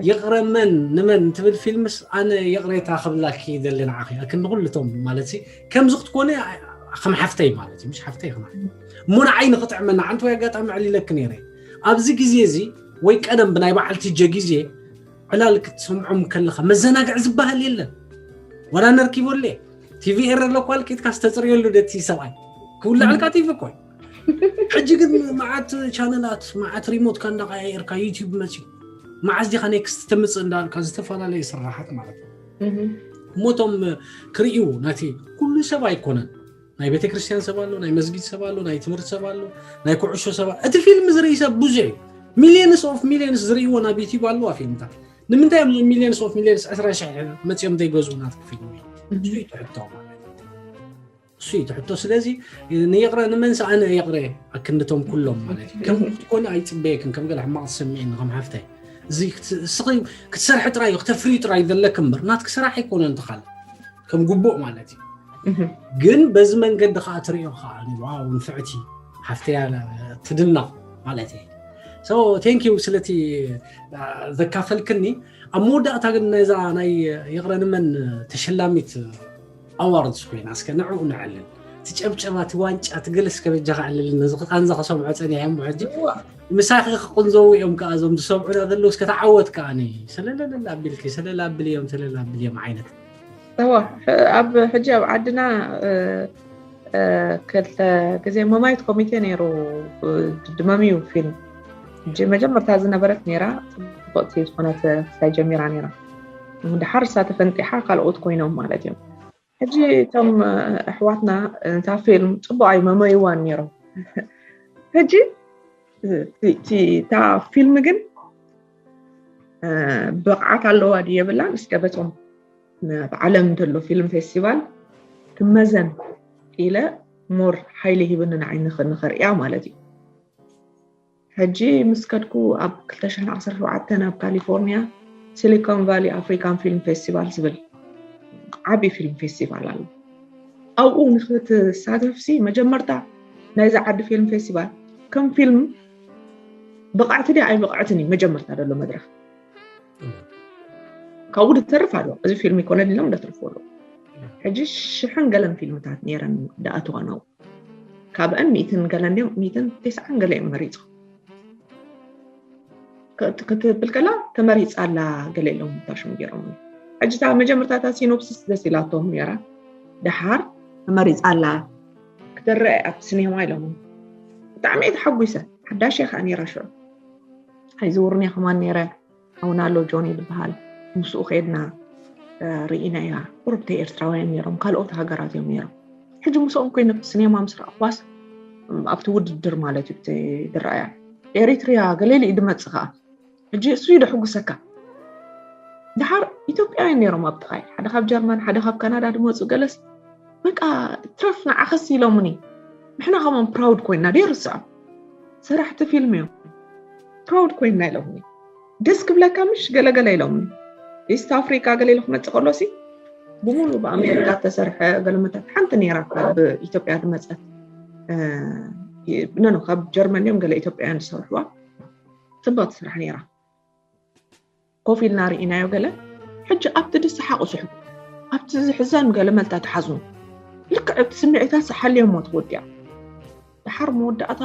ይቕረ መን ንመን ትብል ፊልምስ ኣነ ይቕሬታ ክብላኪ ይደሊ ንዓኺ ክንዲ ኩልቶም ማለት ከምዚ ክትኮነ ከም ሓፍተይ ማለት እዩ ምሽ ሓፍተይ ከም እሞ ንዓይ ንኽጥዕመና ዓንቲ ወይ ኣጋጣሚ ዕሊለኪ ነይረ ኣብዚ ግዜ እዚ ወይ ቀደም ብናይ በዓልቲ ጀ ግዜ ዕላል ክትሰምዖም ከለኻ መዘናግዒ ዝበሃል የለን ዋላ ነርኪቦለ ቲቪ ኤረ ኣለኳል ኬትካ ዝተፅርየሉ ደቲ ሰብኣይ ክውላዕልካ ቲቪ እኮ ሕጂ ግን መዓት ቻነላት መዓት ሪሞትካ እንዳቀያየርካ ዩቲዩብ መፅዩ መዓዝ ዲኻ ኔክስት ተምፅእ እንዳልካ ዝተፈላለዩ ስራሓት ማለት እዩ እሞቶም ክርእዩ ነቲ ኩሉ ሰብ ኣይኮነን ናይ ቤተክርስትያን ሰብ ኣሎ ናይ መስጊድ ሰብ ኣሎ ናይ ትምህርቲ ሰብ ኣሎ ናይ ኩዕሾ ሰብ እቲ ፊልም ዝርኢ ሰብ ብዙሕ እዩ ሚሊየንስ ኦፍ ሚሊየንስ ዝርእይዎ ናብ ዩቲዩብ ኣለዋ ፊልምታት ንምንታይ እዮም ሚሊየንስ ኦፍ ሚሊየንስ ዕስራ ሽሕ መፅኦም ዘይገዝኡ ናትክ ፊልም እዩ እሱ እዩ ትሕቶ ማለት እዩ እሱ እዩ ትሕቶ ስለዚ ንይቕረ ንመን ሰኣነ ይቕረ ኣክንድቶም ኩሎም ማለት እዩ ከም ክትኮነ ኣይፅበየክን ከም ገለ ሕማቕ ዝሰምዐኒ ከም ሓፍታይ እዚ ክትሰርሒ ጥራይ እዩ ክተፍርዩ ጥራይ ዘለክ እምበር ናትክ ስራሕ ኣይኮነን ትኻል ከም ጉቡእ ማለት እዩ ግን በዚ መንገዲ ከዓ ትሪኦ ከዓ ዋው ንፍዕቲ ሓፍተያ ትድነቕ ማለት እዩ so thank you ስለቲ ዘካፈልክኒ ኣብ መወዳእታ ግን ነዛ ናይ ይቕረ ንመን ተሸላሚት ኣዋርድስ ኮይና እስከ ንዕኡ ንዕልል ትጨብጨባ ትዋንጫ ትገለስ ከበጃ ክዕልል ነዚ ክቃንዛ ከሰምዖ ፀኒሐ እሞ ሕጂ ምሳኺ ክቁንዘው እዮም ከዓ እዞም ዝሰምዑና ዘለዉ እስከ ተዓወት ከዓ ሰለለለላ ኣቢልኪ ሰለላ ኣብልዮም ሰለላ ኣብልዮም ዓይነት እዋ ኣብ ሕጂ ኣብ ዓድና ክልተ ግዜ መማየት ኮሚቴ ነይሩ ድመምዩ ፊልም ሕጂ መጀመርታ ዝነበረት ነይራ ፅቡቅቲ ዝኾነት ክስታይ ጀሚራ ነይራ ድሓር እሳ ተፈንጢሓ ካልኦት ኮይኖም ማለት እዮም ሕጂ እቶም ኣሕዋትና እታ ፊልም ፅቡቅ ኣይመመይዋን ነይሮም ሕጂ እታ ፊልም ግን ብቕዓት ኣለዋ ድየ ብላን እስከ በቶም ኣብ ዓለም ዘሎ ፊልም ፌስቲቫል ክመዘን ኢለ ሞር ሓይሊ ሂብኒ ንዓይ ንኽርእያ ማለት እዩ ሕጂ ምስ ከድኩ ኣብ ክልተ ሽሕን ዓሰርተ ሸውዓተን ኣብ ካሊፎርኒያ ሲሊኮን ቫሊ ኣፍሪካን ፊልም ፌስቲቫል ዝብል ዓብዪ ፊልም ፌስቲቫል ኣሎ ኣብኡ ንክትሳተፍሲ መጀመርታ ናይዚ ዓዲ ፊልም ፌስቲቫል ከም ፊልም ብቕዕቲ ድያ ኣይብቕዕትን እዩ መጀመርታ ዘሎ መድረክ ካብኡ ዝተርፍ ኣሎ እዚ ፊልም ይኮነ ድሎም ደትርፎ ኣሎ ሕጂ ሽሕን ገለን ፊልምታት ነይረን ደኣተዋ ናብኡ ካብአን ሚእትን ገለን ድዮም ሚእትን ተስዓን ገለ እዮም መሪፁ ክትብል ከላ ተመሪፃ ኣላ ገለ ኢሎም ታሽም ገይሮም ሕጂ እታ መጀመርታ እታ ሲኖፕሲስ ደስ ኢላቶም ነይራ ደሓር ተመሪፃ ኣላ ክትረአ ኣብቲ ሲኔማ ኢሎም ብጣዕሚ እየ ተሓጒሰ ሓዳሽ እየ ከዓ ነይራ ሽዑ ኣይዝውርን እየ ከማን ነይረ ሓውና ኣሎ ጆኒ ዝበሃል ምስኡ ከይድና ርኢናያ ቁርብተይ ኤርትራውያን ነይሮም ካልኦት ሃገራት እዮም ነይሮም ሕጂ ምስኦም ኮይነ ሲኔማ ምስ ረኣኽዋስ ኣብቲ ውድድር ማለት እዩ ዝረኣያ ኤሪትሪያ ገሌሊ እዩ ድመፅእ ከዓ ሕጂ እሱ እዩ ደሕጉሰካ ድሓር ኢትዮጵያውያን ነይሮም ኣብቲ ኻይ ሓደ ካብ ጀርመን ሓደ ካብ ካናዳ ድመፁ ገለስ በቃ ትረፍ ንዓኸስ ኢሎምኒ ንሕና ከማን ፕራውድ ኮይና ደይርስዖም ሰራሕቲ ፊልም እዮም ፕራውድ ኮይና ኢሎምኒ ደስ ክብለካ ምሽ ገለገለ ኢሎምኒ ኢስት ኣፍሪካ ገለ ኢሉ ክመፅእ ከሎሲ ብሙሉ ብኣሜሪካ ተሰርሐ ገለመታት ሓንቲ ነይራ ካብ ኢትዮጵያ ዝመፀት ነኖ ካብ ጀርመን እዮም ገለ ኢትዮጵያውያን ዝሰርሕዋ ፅብቕቲ ስራሕ ነይራ ኮፍ ኢልና ርኢናዮ ገለ ሕጂ ኣብቲ ድስሓቕ ስሕቁ ኣብቲ ዝሕዘን ገለ መልታ ትሓዝኑ ልክዕ ኣብቲ ስምዒታት ሓልዮሞ ትወዲያ ድሓር መወዳእታ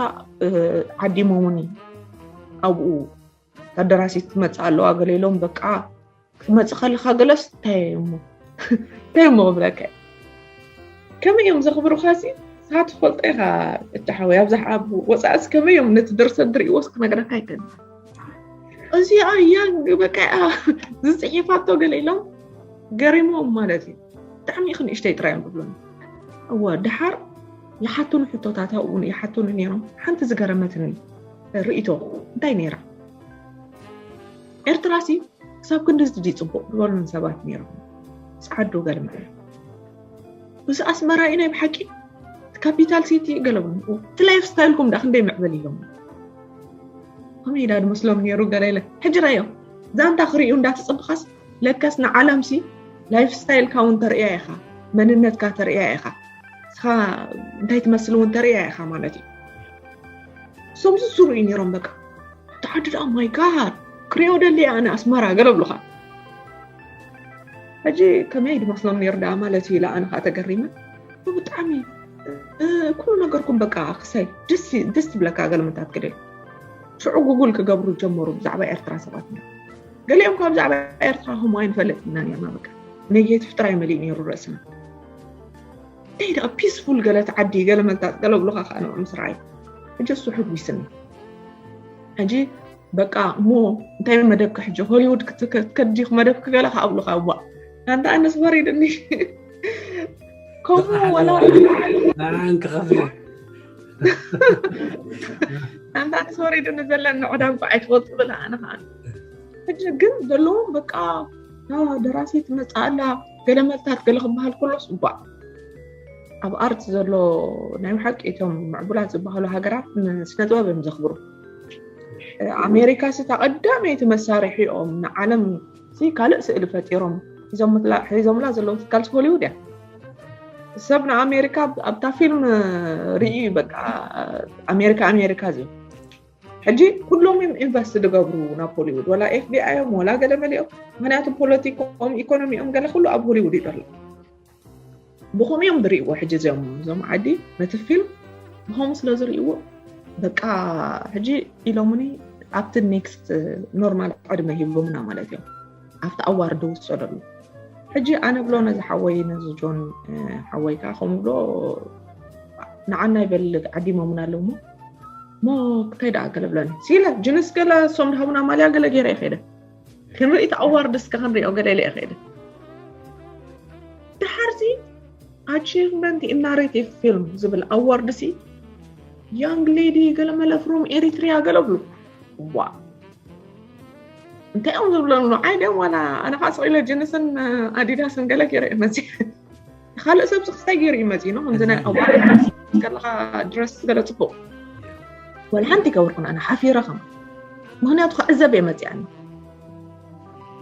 ዓዲሞምኒ ኣብኡ ታደራሲት ትመፅእ ኣለዋ ገለ ኢሎም በቃ ክትመፅእ ከለካ ገለስ እንታይ እሞ እንታይ እሞ ክብለካ ከመይ እዮም ዘኽብሩኻሲ ንስኻ ትፈልጦ ኢኻ። እታ ሓወይ ኣብዛ ኣብ ወፃእስ ከመይ እዮም ነቲ ድርሰት ዝርእይዎስ ክነግረካ ኣይክእል። እዚኣ እያ በቃ ዝፅሒፋቶ ገለ ኢሎም ገሪሞም ማለት እዩ። ብጣዕሚ ክንእሽተይ ጥራይ እዮም ዝብሉኒ። እወ ድሓር ይሓቱኒ ሕቶታት ኣብኡ ይሓቱኒ ነይሮም። ሓንቲ ዝገረመትኒ ርእይቶ እንታይ ነይራ? ኤርትራ ሲ ክሳብ ክንድዚ ድዩ ፅቡቕ ዝበሉን ሰባት ነይሮም። ፃዓዱ ገርመ እዚ ኣስመራ እዩ ናይ ብሓቂ ካፒታል ሲቲ ገለቡ እቲ ላይፍ ስታይልኩም ዳ ክንደይ ምዕብል ኢሎም ከመይ ኢዳ ድመስሎም ነይሩ ገለ ኢለ ሕጂ ራዮ ዛንታ ክርእዩ እንዳተፅብኻስ ለከስ ንዓለም ሲ ላይፍ ስታይልካ እውን ተርእያ ኢኻ መንነትካ ተርእያ ኢኻ እስኻ እንታይ ትመስል እውን ተርእያ ኢኻ ማለት እዩ እሶም ዝስሩ እዩ ነይሮም በቃ ተዓዲ ደኣ ማይ ጋድ ክሪኦ ደሊ ኣነ ኣስመራ ገለ ብሉኻ ሕጂ ከመይ ድመስሎም ነይሩ ደኣ ማለት እዩ ኢላ ኣነ ከዓ ተገሪመ ብጣዕሚ ኩሉ ነገርኩም በቃ ክሳይ ደስ ትብለካ ገለመታት ክደ ሽዑ ጉጉል ክገብሩ ጀመሩ ብዛዕባ ኤርትራ ሰባት ገሊኦም ካብ ብዛዕባ ኤርትራ ከም ኣይንፈልጥና ነርና በቃ ኔጌቲቭ ጥራይ መሊእ ነይሩ ርእስና እንታይ ደኣ ፒስፉል ገለት ዓዲ ገለ መልታት ገለ ብሉኻ ከዓ ንዑ ምስ ረኣዩ ሕጂ እሱ ሕጒስኒ ሕጂ በቃ እሞ እንታይ መደብኪ ሕጂ ሆሊውድ ክትከድዲኽ መደብኪ ገለ ከዓ ብሉኻ እዋ ኣንታ ኣነስ ፈሪድኒ ከምኡ ወላ ንዓን ክኸፍል ኣንታ ኣነስ ፈሪድኒ ዘለኒ ዕዳም ከዓ ኣይትፈልጡ ብላ ኣነ ከዓ ሕጂ ግን ዘለዎም በቃ ደራሲት መፅኣ ኣላ ገለ መልታት ገለ ክበሃል ከሎ ፅቡቅ ኣብ ኣርት ዘሎ ናይ ብሓቂ እቶም ምዕቡላት ዝበሃሉ ሃገራት ንስነ ጥበብ እዮም ዘኽብሩ ኣሜሪካ ሲ እታ ቀዳመይቲ መሳርሒኦም ንዓለም ካልእ ስእሊ ፈጢሮም ሒዞምላ ዘለዉ ትካል ሆሊውድ እያ ሰብ ንኣሜሪካ ኣብታ ፊልም ርኢ በቃ ኣሜሪካ ኣሜሪካ ዝብል ሕጂ ኩሎም እዮም ኢንቨስት ዝገብሩ ናብ ሆሊውድ ወላ ኤፍቢኣይ እዮም ወላ ገለ መሊኦም ምክንያቱ ፖለቲኮም ኢኮኖሚኦም ገለ ኩሉ ኣብ ሆሊውድ እዩ ዘሎ ብኸምኡ እዮም ዝርእይዎ ሕጂ እዚኦም እዞም ዓዲ ነቲ ፊልም ብኸምኡ ስለ ዝርእይዎ በቃ ሕጂ ኢሎምኒ ኣብቲ ኔክስት ኖርማል ዕድመ ሂቦምና ማለት እዮም ኣብቲ ኣዋርድ ውሰደሉ ሕጂ ኣነ ብሎ ነዚ ሓወይ ነዚ ጆን ሓወይ ከዓ ከም ብሎ ንዓና ይበልግ ዓዲሞምና ኣለውሞ ሞ እንታይ ደኣ ገለ ብለኒ ሲለ ጅንስ ገለ እሶም ድሃቡና ማልያ ገለ ገይረ ይኸደ ክንርኢ እቲ ኣዋርድ እስከ ክንሪኦ ገለ ኢለ ይኸደ ድሓርሲ ኣቺቭመንት ኢን ናሬቲቭ ፊልም ዝብል ኣዋርድ ሲ ያንግ ሌዲ ገለመለ ፍሮም ኤሪትሪያ ገለ ብሉ ዋ እንታይ እዮም ዝብለሉ ንዓይ ድዮም ዋላ ኣነ ከዓ ስቕ ኢለ ጅንስን ኣዲዳስን ገለ ገይረ እየ መፂ ካልእ ሰብ ስክስታይ ገይሩ እዩ መፂ ነው ከምዚ ናይ ኣዋርድ ከለካ ድረስ ገለ ፅቡቅ ወላ ሓንቲ ይገብርኩን ኣነ ሓፊረ ከም ምክንያቱ ክዕዘብ እየ መፂኣኒ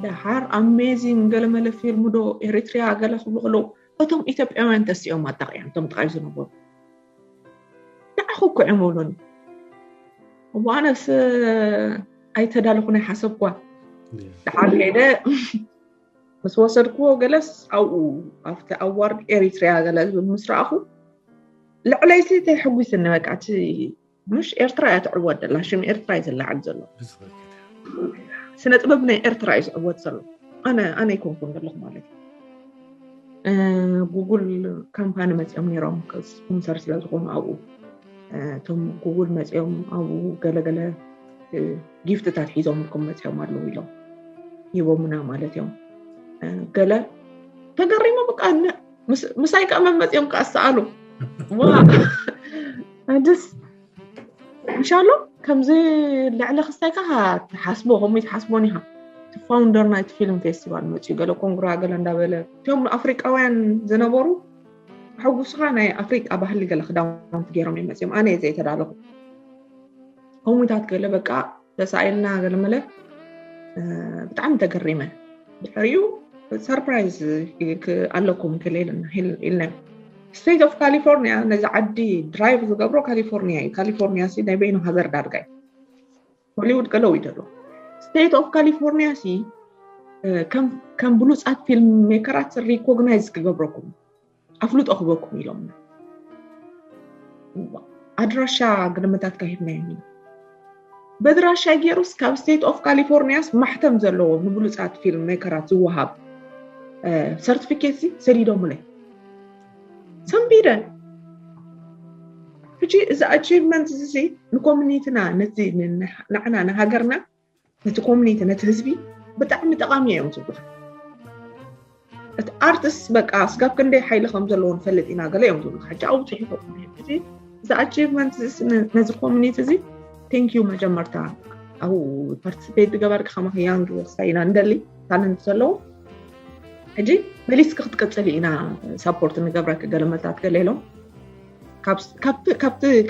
ደሓር ኣሜዚንግ ገለመለ ፊልም ዶ ኤሪትሪያ ገለ ክብሉ ከለዉ እቶም ኢትዮጵያውያን ተሲኦም ኣጣቂዖም እቶም ጥቃይ ዝነበሩ ንዓኹ እኮ እዮም እብሉኒ እሞ ኣነስ ኣይተዳለኹ ናይ ሓሰብኳ ደሓር ከይደ ምስ ወሰድክዎ ገለስ ኣብኡ ኣብቲ ኣዋርድ ኤሪትሪያ ገለ ዝብል ምስ ረኣኹ ልዕለይሲ ተሕጒስኒ በቃ እቲ ምሽ ኤርትራ እያ ትዕወት ዘላ ሽም ኤርትራ እዩ ዝለዓል ዘሎ ስነ ጥበብ ናይ ኤርትራ እዩ ዝዕወት ዘሎ ኣነ ኣነ ይኮንኩን ዘለኹ ማለት እዩ ጉጉል ካምፓኒ መፂኦም ነይሮም ስፖንሰር ስለ ዝኾኑ ኣብኡ እቶም ጉጉል መፂኦም ኣብኡ ገለገለ ጊፍትታት ሒዞምልኩም መፂኦም ኣለዉ ኢሎም ሂቦምና ማለት እዮም ገለ ተገሪሙ በቃ ምሳይ ከዓ መመፂኦም ከዓ ሰኣሉ ዋ ኣድስ እንሻሎ ከምዚ ልዕሊ ክስታይ ከዓ ትሓስቦ ከምኡ ትሓስቦን ኢኻ እቲ ፋውንደር ናይቲ ፊልም ፌስቲቫል መፅዩ ገለ ኮንግራ ገለ እንዳበለ እቶም ኣፍሪቃውያን ዝነበሩ ሕጉስኻ ናይ ኣፍሪቃ ባህሊ ገለ ክዳውንቲ ገይሮም እዮም መፅዮም ኣነ እየ ዘይተዳለኹ ከምኡታት ገለ በቃ ተሳኢልና ገለመለ ብጣዕሚ ተገሪመ ድሕሪኡ ሰርፕራይዝ ኣለኩም ክልልና ኢልና state of California ነዚ ዓዲ ድራይቭ ዝገብሮ ካሊፎርኒያ እዩ ካሊፎርኒያ ሲ ናይ በይኑ ሃገር ዳርጋ እዩ ሆሊውድ ገለው እዩ ዘሎ state of California ሲ ከም ብሉፃት ፊልም ሜከራት ሪኮግናይዝ ክገብረኩም ኣፍልጦ ክበኩም ኢሎምና ኣድራሻ ግድመታት ካሂብናዮም ኢና በድራሻ ገይሩስ ካብ state of California ስ ማሕተም ዘለዎ ንብሉፃት ፊልም ሜከራት ዝወሃብ ሰርቲፊኬት ሲ ሰዲዶምለይ ሰንቢደ ሕጂ እዚ ኣቺቭመንት እዚ ንኮሚኒቲና፣ ነቲ ንዓና ንሃገርና፣ ነቲ ኮሚኒቲ፣ ነቲ ህዝቢ ብጣዕሚ ጠቓሚ እዮም ዝብሉ። እቲ ኣርትስ በቃ ስጋብ ክንደይ ሓይሊ ከም ዘለዎ ንፈልጥ ኢና ገለ እዮም ዝብሉ። ሕጂ ኣብኡ ጽሒፎም። እዚ ኣቺቭመንት ነዚ ኮሚኒቲ እዚ ቴንክ ዩ መጀመርታ ኣብኡ ፓርቲስፔት ዝገበርክ ከማኺ ያንግ ወሳይና እንደሊ ታለንት ዘለዎ ሕጂ መሊስክ ክትቅፅል ኢና ሳፖርት ንገብረክ ገለመታት ገለ ኢሎም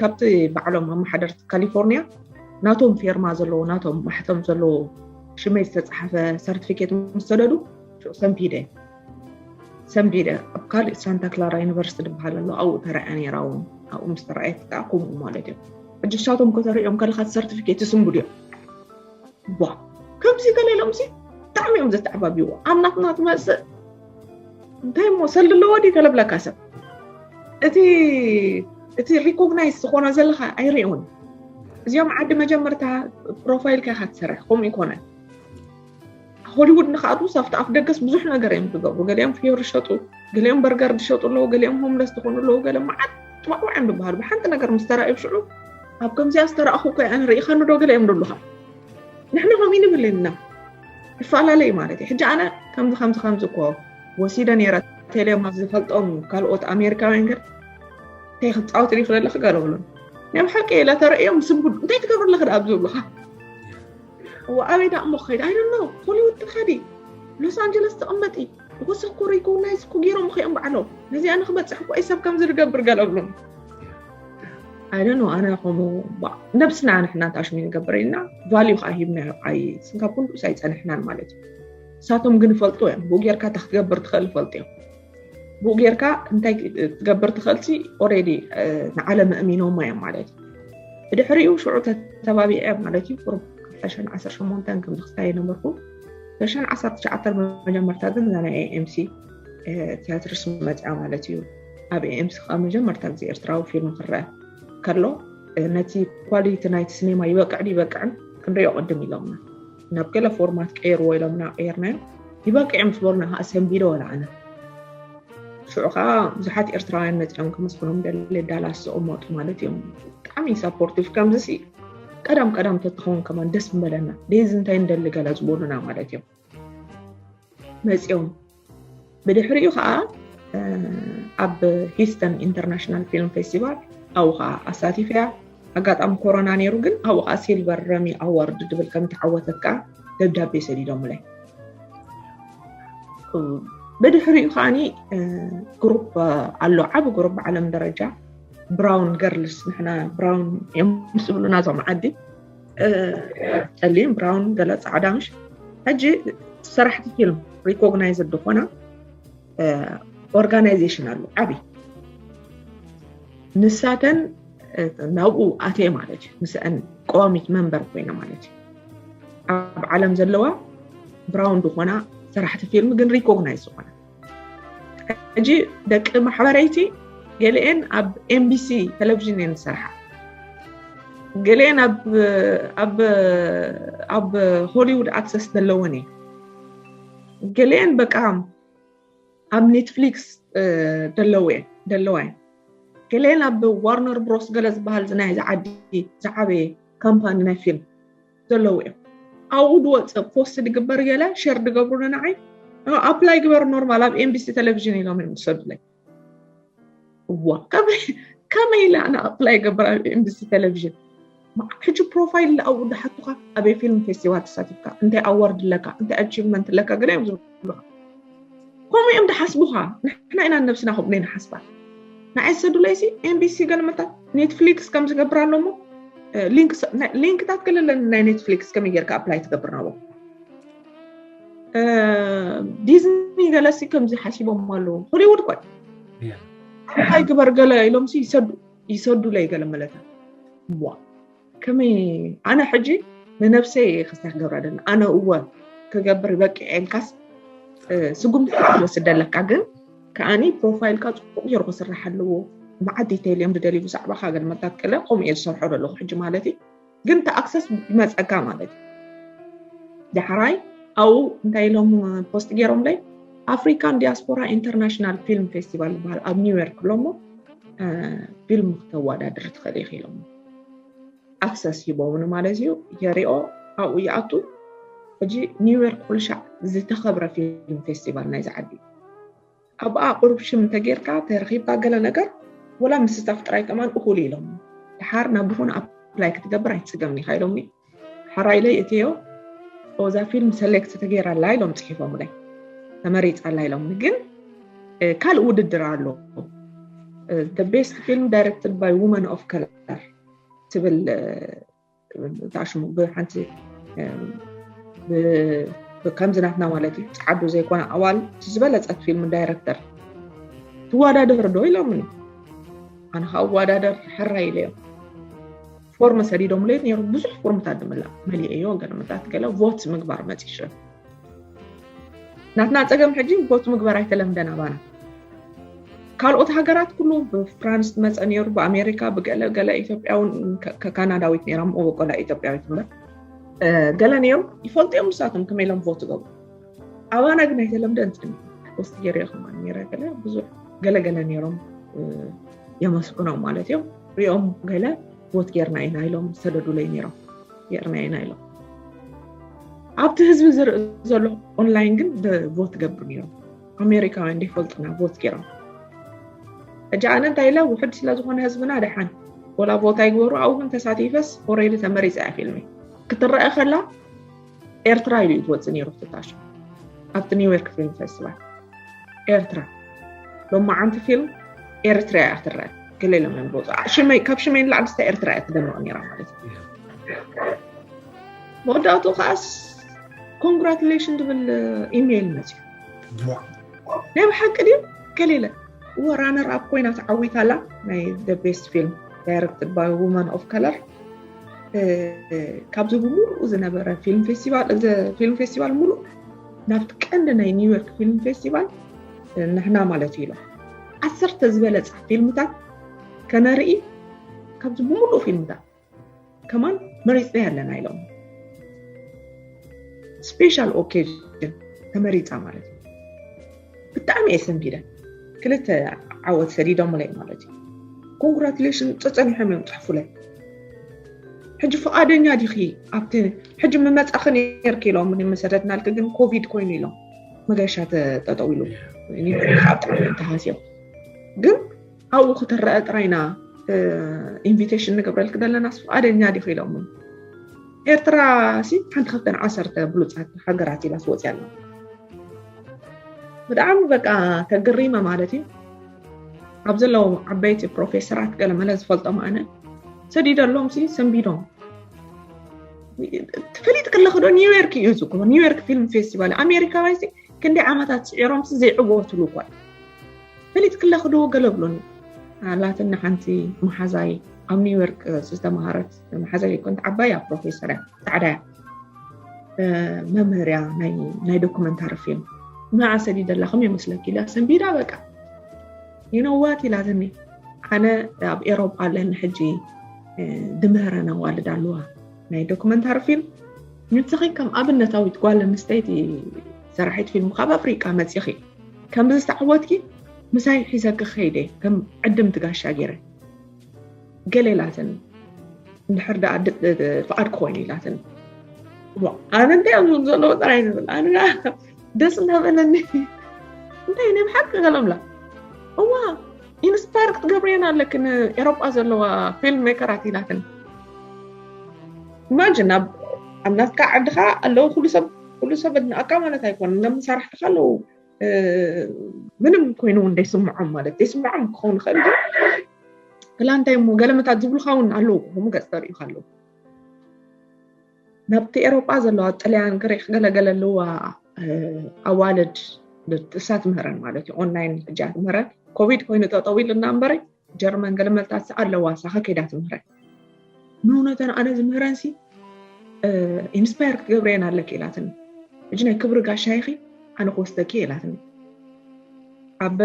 ካብቲ ባዕሎም ኣመሓደርቲ ካሊፎርኒያ ናቶም ፌርማ ዘለዎ ናቶም ማሕተም ዘለዎ ሽመይ ዝተፃሓፈ ሰርቲፊኬት ምስ ሰደዱ ሰንፒደ ሰንቢደ ኣብ ካልእ ሳንታ ክላራ ዩኒቨርሲቲ ዝበሃል ኣሎ ኣብኡ ተረኣያ ነይራ እውን ኣብኡ ምስ ተረኣየት ከዓ ከምኡ ማለት እዮም ሕጂ ንሳቶም ከተርእዮም ከለካ ሰርቲፊኬት ይስንብዱ እዮም ቧ ከምዚ ገለ ኢሎም ሲ ብጣዕሚ እዮም ዘተዓባቢዎ ኣብ ናትና ትመፅእ እንታይ እሞ ሰልዲ ኣለዎ ድዩ ከለብለካ ሰብ እቲ እቲ ሪኮግናይዝ ዝኾነ ዘለካ ኣይርእውን እዚኦም ዓዲ መጀመርታ ፕሮፋይልካ ኢካ ትሰርሕ ከምኡ ይኮነ ሆሊውድ ንክኣትዉ ሳፍቲ ኣፍ ደገስ ብዙሕ ነገር እዮም ዝገብሩ ገሊኦም ፍዮር ይሸጡ ገሊኦም በርገር ዝሸጡ ኣለዉ ገሊኦም ሆምለስ ዝኾኑ ኣለዉ ገለ መዓት ጥዋዕዋዕ እዮም ዝበሃሉ ብሓንቲ ነገር ምስ ተራእዩ ሽዑ ኣብ ከምዚኣ ዝተረእኹ እኮ ኣነ ርኢኻኒ ዶ ገለ እዮም ዝብሉኻ ንሕና ከምኡ ንብል ኢና ይፈላለዩ ማለት እዩ ሕጂ ኣነ ከምዚ ከምዚ ከምዚ እኮ ወሲደ ነይረ ቴሌማ ዝፈልጦም ካልኦት ኣሜሪካውያን ገር እንታይ ክትፃወት ይኽእለለኺ ገለብሉን ናይ ብሓቂ ኢለ ተረእዮም ስንቡድ እንታይ ትገብርለኺ ደኣ ዝብሉኻ እዋ ኣበይ ደኣ እሞ ክኸይድ ኣይደሎ ሆሊውድ ትኸዲ ሎስ ኣንጀለስ ትቕመጢ ወሰኮ ሪኮግናይዝ እኮ ገይሮም እኮ እዮም ባዕሎም ነዚኣ ንክበፅሕ እኮ እዩ ሰብ ከምዚ ዝገብር ገለብሎም ኣይደኖ ኣነ ከምኡ ነብስና ንሕና ታሽሚ ንገብር ኢና ቫልዩ ከዓ ሂብና ኣይ ስንካብ ኩሉ ሳይፀንሕናን ማለት እዩ ንሳቶም ግን ይፈልጡ እዮም ብኡ ጌርካ እታ ክትገብር ትኽእል ይፈልጡ እዮም ብኡ ጌርካ እንታይ ክትገብር ትኽእልሲ ኦሬዲ ንዓለም ኣእሚኖማ እዮም ማለት እዩ ብድሕሪኡ ሽዑ ተተባቢዐ ማለት እዩ ቁሩብ ክልተ ሽሕን ዓሰርተ ሸሞንተን ከም ዝኽስታይ ነበርኩ ክልተ ሽሕን ዓሰርተ ትሽዓተን መጀመርታ ግን እዛ ናይ ኤኤምሲ ቲያትርስ መፅኣ ማለት እዩ ኣብ ኤኤምሲ ከዓ መጀመርታ ግዜ ኤርትራዊ ፊልም ክረአ ከሎ ነቲ ኳሊቲ ናይቲ ሲኔማ ይበቅዕ ይበቅዕን ክንሪኦ ቅድም ኢሎምና ናብ ገለ ፎርማት ቀይርዎ ኢሎምና ቀይርናዮ ይበቅዕ ምስ በሉና ከዓ ሰንቢደ ወላ ኣነ ሽዑ ከዓ ብዙሓት ኤርትራውያን መፂኦም ክምስክሮም ደሊ ዳላስ ዝቕመጡ ማለት እዮም ብጣዕሚ ሳፖርቲቭ ከምዚ ቀዳም ቀዳም ተትኸውን ከማን ደስ ምበለና ዴዚ እንታይ ንደሊ ገለ ዝበሉና ማለት እዮም መፂኦም ብድሕሪኡ ከዓ ኣብ ሂስተን ኢንተርናሽናል ፊልም ፌስቲቫል ኣብኡ ከዓ ኣሳቲፈያ ኣጋጣሚ ኮሮና ነይሩ ግን ኣብኡ ከዓ ሲልቨር ረሚ ኣዋርድ ድብል ከም ተዓወተት ከዓ ደብዳቤ ሰዲዶምለይ ብድሕሪኡ ከዓኒ ግሩፕ ኣሎ ዓብ ግሩፕ ዓለም ደረጃ ብራውን ገርልስ ንሕና ብራውን እዮም ዝብሉና እዞም ዓዲ ጸሊም ብራውን ገለ ጻዕዳ ምሽ ሕጂ ሰራሕቲ ፊልም ሪኮግናይዝ ዝኾና ኦርጋናይዜሽን ኣሎ ዓብይ ንሳተን ናብኡ ኣትየ ማለት እዩ ምስአን ቀዋሚት መንበር ኮይነ ማለት እዩ ኣብ ዓለም ዘለዋ ብራውን ዝኾና ሰራሕቲ ፊልም ግን ሪኮግናይዝ ዝኾና ሕጂ ደቂ ማሕበረይቲ ገሊኤን ኣብ ኤምቢሲ ቴሌቪዥን እየን ዝሰርሓ ገሊኤን ኣብ ሆሊውድ ኣክሰስ ዘለወን እየ ገሊኤን በቃ ኣብ ኔትፍሊክስ ደለወ ደለዋ እየን ገሊኤን ኣብ ዋርነር ብሮስ ገለ ዝበሃል ዝናይ ዝዓዲ ዝዓበየ ካምፓኒ ናይ ፊልም ዘለዉ እዮም ኣብኡ ድወፅእ ፖስት ድግበር ገለ ሸር ድገብሩ ንዓይ ኣፕላይ ግበር ኖርማል ኣብ ኤምቢሲ ቴሌቪዥን ኢሎም እዮም ዝሰዱለይ እዋ ከመይ ኢለ ኣነ ኣፕላይ ገብር ኣብ ኤምቢሲ ቴሌቪዥን ሕጂ ፕሮፋይል ኣብኡ ድሓቱካ ኣበይ ፊልም ፌስቲቫል ተሳቲፍካ እንታይ ኣዋርድ ኣለካ እንታይ ኣቺቭመንት ኣለካ ገለ እዮም ዝብሉካ ከምኡ እዮም ድሓስቡካ ንሕና ኢና ነብስና ከምኡ ናይ ንሓስባ ንዓይ ዝሰዱለይሲ ኤምቢሲ ገለመታት ኔትፍሊክስ ከም ዝገብር ኣሎ እሞ ሊንክታት ገለለን ናይ ኔትፍሊክስ ከመይ ጌርካ ኣፕላይ ትገብር ናቦ ዲዝኒ ገለሲ ከምዚ ሓሲቦም ኣለዉ ሆሊውድ ቆይ እንታይ ግበር ገለ ኢሎምሲ ይሰዱ ይሰዱለይ ገለ መለታ ዋ ከመይ ኣነ ሕጂ ንነብሰይ ክስታ ክገብራ ደለ ኣነ እወ ክገብር በቂ ኤልካስ ስጉምቲ ወስድ ኣለካ ግን ከዓኒ ፕሮፋይልካ ፅቡቅ ገይሩ ክስራሕ ኣለዎ መዓት ዲቴይል እዮም ዝደልዩ ብዛዕባካ ገለ መታከለ ከምኡ እየ ዝሰርሖ ዘለኹ ሕጂ ማለት እዩ ግን እቲ ኣክሰስ ይመፀካ ማለት እዩ ዳሕራይ ኣብኡ እንታይ ኢሎም ፖስት ገይሮምለይ ኣፍሪካን ዲያስፖራ ኢንተርናሽናል ፊልም ፌስቲቫል ዝበሃል ኣብ ኒውዮርክ ብሎሞ ፊልም ክተወዳድር ትኽእል ኢኺ ኢሎም ኣክሰስ ሂቦምኒ ማለት እዩ። የሪኦ ኣብኡ ይኣቱ። ሕጂ ኒውዮርክ ኩልሻዕ ዝተኸብረ ፊልም ፌስቲቫል ናይዚ ዓዲ ኣብኣ ቁሩብ ሽም እንተጌርካ ተረኺብካ ገለ ነገር ወላ ምስታፍ ጥራይ ከማን እኹል ኢሎም ድሓር ናብ ዝኾነ ኣፕላይ ክትገብር ኣይትፅገምን ኢኻ ኢሎምኒ። ሓራይ ኢለይ እትዮ ኦዛ ፊልም ሰሌክት ተገይራ ኣላ ኢሎም ፅሒፎምለይ። ተመሪፃ ኣላ ኢሎምኒ። ግን ካልእ ውድድር ኣሎ። The best film directed by woman of color ትብል ታሽሙ ብሓንቲ ከምዚ ናትና ማለት እዩ። ፀዓዱ ዘይኮነ ኣዋል ዝበለፀት ፊልም ዳይረክተር ትወዳደር ዶ ኢሎምኒ። ኣነ ከዓ እወዳደር ሕራይ ኢለዮም። ፎርም ሰዲዶምለይ ነይሩ። ብዙሕ ፎርምታት ድምላ መሊአዮ ገለመታት ገለ ቮት ምግባር መፂሸ ናትና ፀገም ሕጂ ቮት ምግባር ኣይተለምደን ኣባና። ካልኦት ሃገራት ኩሉ ብፍራንስ መፀ ነይሩ፣ ብኣሜሪካ፣ ብገለ ገለ ኢትዮጵያ እውን ካናዳዊት ነይራ፣ ቆላ ኢትዮጵያዊት እምበር ገለ ነይሩ ይፈልጡ እዮም ንሳቶም ከመይ ኢሎም ቮት ገብሩ። ኣባና ግን ኣይተለምደ እንትን ፖስት ገይረ ይኹማ ነይረ ገለ ብዙሕ ገለ ገለ ነይሮም የመስግኖም ማለት እዮም። ሪኦም ገለ ቮት ጌርና ኢና ኢሎም ዝሰደዱለይ ነይሮም። ጌርና ኢና ኢሎም ኣብቲ ህዝቢ ዝርኢ ዘሎ ኦንላይን ግን ቮት ገብሩ ነይሮም። ኣሜሪካውያን ዘይፈልጡና ቮት ገይሮም። ሕጂ ኣነ እንታይ ኢለ ውሕድ ስለ ዝኾነ ህዝብና ደሓን ወላ ቮት ኣይግበሩ ኣብኡ ግን ተሳቲፈስ ኦሬዲ ተመሪፀ እያ ፊልሚ ክትረአ ከላ ኤርትራ ኢሉ እዩ ዝወፅእ ነይሩ ፍትታሽ ኣብቲ ኒውዮርክ ፊልም ፌስቲቫል ኤርትራ ሎማዓንቲ ፊልም ኤርትራ እያ ክትረአ ገለ ኢሎም እዮም ዝወፅኡ ሽመይ ካብ ሽመይ ንላዕሊ ስታ ኤርትራ እያ ትደምቕ ነይራ ማለት እዩ መወዳእቱ ከዓስ ኮንግራቱሌሽን ዝብል ኢሜይል መፅዩ ናይ ብሓቂ ድዩ ገለ ኢለ እወ ራነር ኣፕ ኮይና ተዓዊታ ኣላ ናይ ቤስት ፊልም ዳይረክትድ ባይ ውመን ኦፍ ከለር ካብዚ ብምሉኡ ዝነበረ ፊልም ፌስቲቫል እዚ ፊልም ፌስቲቫል ሙሉእ ናብቲ ቀንዲ ናይ ኒውዮርክ ፊልም ፌስቲቫል ንሕና ማለት እዩ ኢሎም ዓሰርተ ዝበለፃ ፊልምታት ከነርኢ ካብዚ ብምሉእ ፊልምታት ከማን መሪፅና ኣለና ኢሎም special occasion ተመሪፃ ማለት እዩ ብጣዕሚ እየ ሰንቢደ ክልተ ዓወት ሰዲዶምለይ ማለት እዩ congratulation ፀፀኒሖም እዮም ፅሕፉለይ ሕጂ ፍቓደኛ ዲኺ ኣብቲ ሕጂ ምመፃኺ ነርኪ ኢሎም ምሰደድናልኪ ግን ኮቪድ ኮይኑ ኢሎም መገሻ ጠጠው ኢሉ ብጣዕሚ ተሃስዮም ግን ኣብኡ ክትረአ ጥራይና ኢንቪቴሽን ንገብረልኪ ዘለና ፍቓደኛ ዲኺ ኢሎምኒ ኤርትራ ሲ ሓንቲ ካብተን ዓሰርተ ብሉፃት ሃገራት ኢላ ትወፅያ ኣላ ብጣዕሚ በቃ ተግሪመ ማለት እዩ ኣብ ዘለዉ ዓበይቲ ፕሮፌሰራት ገለመለ ዝፈልጦም ኣነ ሰዲደሎም ሲ ሰንቢዶም ትፈሊጥ ከለኽዶ ኒውዮርክ እዩ ዝኮ ኒውዮርክ ፊልም ፌስቲቫል ኣሜሪካዋይ ሲ ክንደይ ዓመታት ስዒሮም ሲ ዘይዕወትሉ እኳ ፈሊጥ ከለኽዶ ገለ ብሎኒ ኣላትኒ ሓንቲ መሓዛይ ኣብ ኒውዮርክ ዝተምሃረት መሓዛይ ኮንት ዓባያ ፕሮፌሰር እያ ፃዕዳ እያ መምህር እያ ናይ ዶኩመንታሪ ፊልም ንዓ ሰዲደላ ከም የመስለኪ ኢላ ሰንቢዳ በቃ you know what ኢላትኒ ኣነ ኣብ ኤሮጳ ኣለኒ ሕጂ ድምህረን ኣዋልድ ኣለዋ ናይ ዶኩመንታሪ ፊልም ንስኺ ከም ኣብነታዊት ጓል ኣንስተይቲ ሰራሒት ፊልም ካብ ኣፍሪቃ መፂኺ ከምዚ ዝተዓወትኪ ምሳይ ሒዘኪ ከይደ ከም ዕድምቲ ጋሻ ገይረ ገለ ኢላትኒ እንድሕር ደኣ ፍቓድ ክኾይኑ ኢላትኒ ኣነ እንታይ እዮም ዝብሉ ዘለዉ ጥራይ ዝብል ኣነ ደስ እናበለኒ እንታይ ናይ ብሓቂ ገለምላ እዋ ኢንስፓየር ክትገብርየን ኣለክን ኤሮጳ ዘለዋ ፊልም ሜከራት ኢላትን ኢማጅን ኣብ ኣብ ናትካ ዓድኻ ኣለዉ ኩሉ ሰብ ኩሉ ሰብ ኣድንኣካ ማለት ኣይኮነ እዞም መሳርሕትኻ ኣለዉ ምንም ኮይኑ እውን ዘይስምዖም ማለት ዘይስምዖም ክኸውን ይኽእል ግን ክላ እንታይ እሞ ገለመታት ዝብሉኻ እውን ኣለዉ ከምኡ ገፅ ተርእዩኻ ኣለዉ ናብቲ ኤሮጳ ዘለዋ ጥልያን ግሪክ ገለገለ ኣለዋ ኣዋልድ እሳ ትምህረን ማለት እዩ ኦንላይን ሕጂ ትምህረን ኮቪድ ኮይኑ ጠጠው ኢሉ እና እምበረ ጀርመን ገለመልታት ኣለዋ ሳኸ ከይዳ ትምህረን ንእውነተን ኣነ ዝምህረን ሲ ኢንስፓየር ክትገብረየን ኣለኪ ኢላትኒ ሕጂ ናይ ክብሪ ጋሻይኺ ኣነ ክወስደኪ ኢላትኒ ኣብ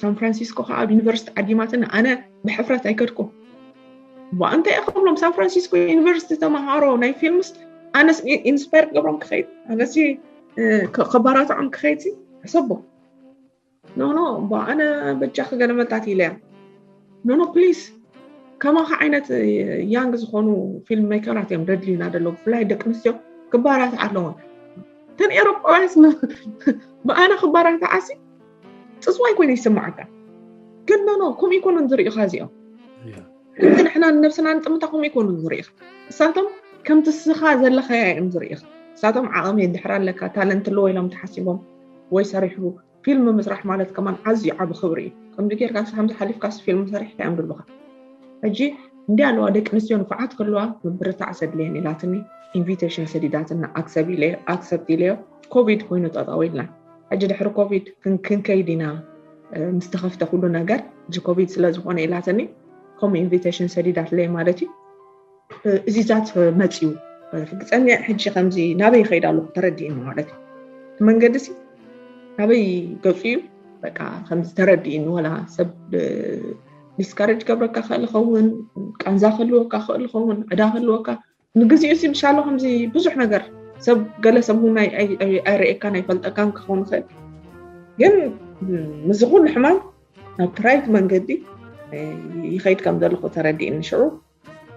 ሳን ፍራንሲስኮ ከዓ ኣብ ዩኒቨርሲቲ ዓዲማትኒ ኣነ ብሕፍረት ኣይከድኩም እንታይ እየ ክብሎም ሳን ፍራንሲስኮ ዩኒቨርሲቲ ተምሃሮ ናይ ፊልምስ ኣነስ ኢንስፓየር ክገብሮም ክኸይድ ኣነሲ ከባራትዖም ክኸይድ ሕሰቦ ኖ ኖ፣ ኣነ በጃኺ ገለ መጣት ኢለ እያ። ኖ ኖ ፕሊስ፣ ከማኻ ዓይነት ያንግ ዝኾኑ ፊልም ሜከራት እዮም ደድልዩና ዘለዉ። ብፍላይ ደቂ ኣንስትዮ ክባራትዓ ኣለዎን። እተን ኤሮጳውያንስ ብኣና ክባራትዓሲ ጽጽዋይ ኮይኑ ይስምዓካ። ግን ኖ ኖ፣ ከምኡ ኣይኮኑን ዝርእዩኻ እዚኦም። ከምቲ ንሕና ንነብስና ንጥምታ ከምኡ ኣይኮኑን ዝርእዩኻ። እሳቶም ከምቲ እስኻ ዘለኻያ እዮም ዝርእዩኻ። እሳቶም ዓቕሚ ድሕር ኣለካ፣ ታለንት ኣለዎ ኢሎም ተሓሲቦም ወይ ሰሪሑ ፊልም ምስራሕ ማለት ከማን ኣዝዩ ዓቢ ክብሪ እዩ። ከምዚ ጌርካ ከምዚ ሓሊፍካስ ፊልም ሰሪሕካ እዮም ዝብሉኻ። ሕጂ እንዲ ኣለዋ ደቂ ኣንስትዮ ንፉዓት ከለዋ ምብርታዕ ሰድልየን ኢላትኒ ኢንቪቴሽን ሰዲዳትና ኣክሰብ ኢለ ኣክሰፕት ኢለዮ። ኮቪድ ኮይኑ ጠጠው ኢልና። ሕጂ ድሕሪ ኮቪድ ክን- ክንከይድ ኢና፣ እ፣ ምስ ተኸፍተ ኩሉ ነገር። ሕጂ ኮቪድ ስለ ዝኾነ ኢላትኒ ከምኡ ኢንቪቴሽን ሰዲዳትለይ ማለት እዩ። እ፣ እዚታት መፅዩ። እ፣ ክፀኒዕ ሕጂ ከምዚ ናበይ ይኸይድ ኣለኹ ተረዲእኒ ማለት እዩ። እቲ መንገዲ ሲ ናበይ ገፁ እዩ በቃ ከምዚ ተረዲእኒ። ወላ ሰብ ዲስካሬጅ ገብረካ ክእል ይኸውን፣ ቃንዛ ክህልወካ ክእል ይኸውን፣ ዕዳ ክህልወካ። ንግዚኡ ሲ ምሻሎ ከምዚ ብዙሕ ነገር ሰብ፣ ገለ ሰብ እውን ኣይ- ኣይ- ኣይ- ኣይርእየካን ኣይፈልጠካን ክኸውን ይኽእል። ግን ም- ምስዚ ኩሉ ሕማም ናብ ራይት መንገዲ እ፣ ይኸይድ ከም ዘለኹ ተረዲእኒ። ሽዑ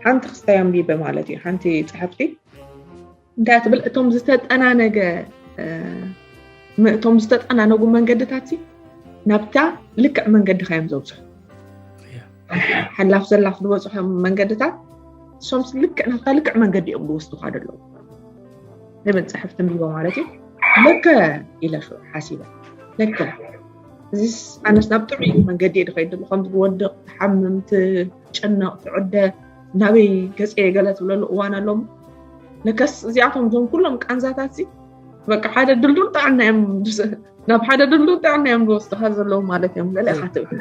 ሓንቲ ክስታይ ኣንቢበ ማለት እዩ። ሓንቲ ጽሕፍቲ እንታይ ትብል? እቶም ዝተጠናነገ እ፣ ም- እቶም ዝተጠናነጉ መንገድታት ሲ ናብታ ልክዕ መንገዲ ኻዮም ዘብፅሑ። ሓላፍ ዘላፍ ዝበፅሖም መንገድታት፣ እሶም ልክዕ ናብታ ልክዕ መንገዲ እዮም ዝወስዱኻ ዘለዉ። ትብል ጽሕፍቲ ኣንቢበ ማለት እዩ። ለከ ኢለ ሽዑ ሓሲበ። ለከ እዚስ ኣነስ ናብ ጥዑይ መንገዲ እየ ዝኸይድ ዘለኹ። ከም ዝወድቕ፣ ትሓምም፣ ትጭነቕ፣ ትዕደ፣ ናበይ ገጸ እየ ገለ ትብለሉ እዋን ኣሎ። ለከስ እዚኣቶም እዞም ኩሎም ቃንዛታት ሲ በቃ ሓደ ድልዱል ጥዕና እዮም፣ ናብ ሓደ ድልዱል ጥዕና እዮም ዝወስዱኻ ዘለዉ ማለት እዮም። ገለ ኢኻ ትብል።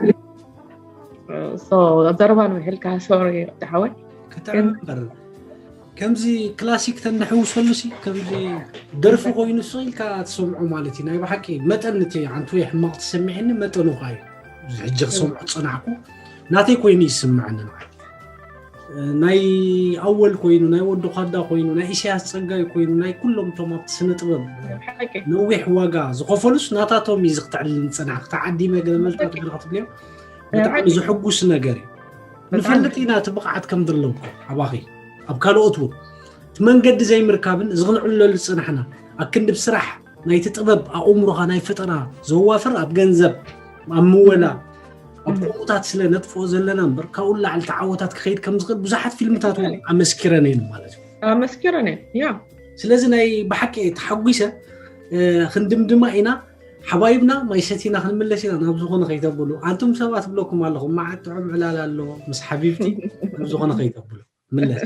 ሶ ዘረባ ንውሕልካ፣ ሶሪ ወዲ ሓወይ። ክጥዕም እምበር ከምዚ ክላሲክ ተንሕውሰሉ ሲ ከምዚ ደርፊ ኮይኑ ስቕ ኢልካ ትሰምዖ ማለት እዩ። ናይ ብሓቂ መጠን እቲ ኣንቱ ሕማቕ ትሰሚዕኒ መጠኑ ኸዓ እዩ። እዚ ሕጂ ክሰምዖ ዝጸናሕኩ ናተይ ኮይኑ ይስምዐኒ ንዓይ። ናይ ኣወል ኮይኑ፣ ናይ ወዲ ኳዳ ኮይኑ፣ ናይ ኢሳያስ ጸጋይ ኮይኑ፣ ናይ ኩሎም እቶም ኣብቲ ስነ ጥበብ ሓቂ። ነዊሕ ዋጋ ዝኸፈሉስ ናታቶም እዩ ዝክትዕልል ዝጸናሕ። ክተዓዲመ ገለ መልታት ሓቂ። ገለ ክትብልዮ ብጣዕሚ ሓቂ። ዘሐጉስ ነገር እዩ። ብጣዕሚ። ንፈልጥ ኢና እቲ ብቕዓት ከም ዘለውኩም ኣባኺ ኣብ ካልኦት እውን እቲ መንገዲ ዘይምርካብን እዚ ክንዕለሉ ዝጸናሕና ኣክንዲ ብስራሕ ናይቲ ጥበብ ኣእምሮኻ ናይ ፈጠራ ዘዋፍር ኣብ ገንዘብ ኣብ ምወላ ኣብ ከምኡታት ስለ ነጥፍኦ ዘለና እምበር ካብኡ ላዕሊ ተዓወታት ክኸይድ ከም ዝኽእል ብዙሓት ፊልምታት እውን ኣመስኪረን እየን ማለት እዩ። ኣመስኪረን እየን፣ ያ። ስለዚ ናይ ብሓቂ ተሓጒሰ እ፣ ክንድምድማ ኢና። ሓባይብና ማይ ሰቲና ክንምለስ ኢና። ናብ ዝኾነ ከይተብሉ ኣንቱም ሰባት ብለኩም ኣለኹም መዓት ጥዑም ዕላል ኣሎ ምስ ሓቢብቲ ናብ ዝኾነ ከይተብሉ ምለስ።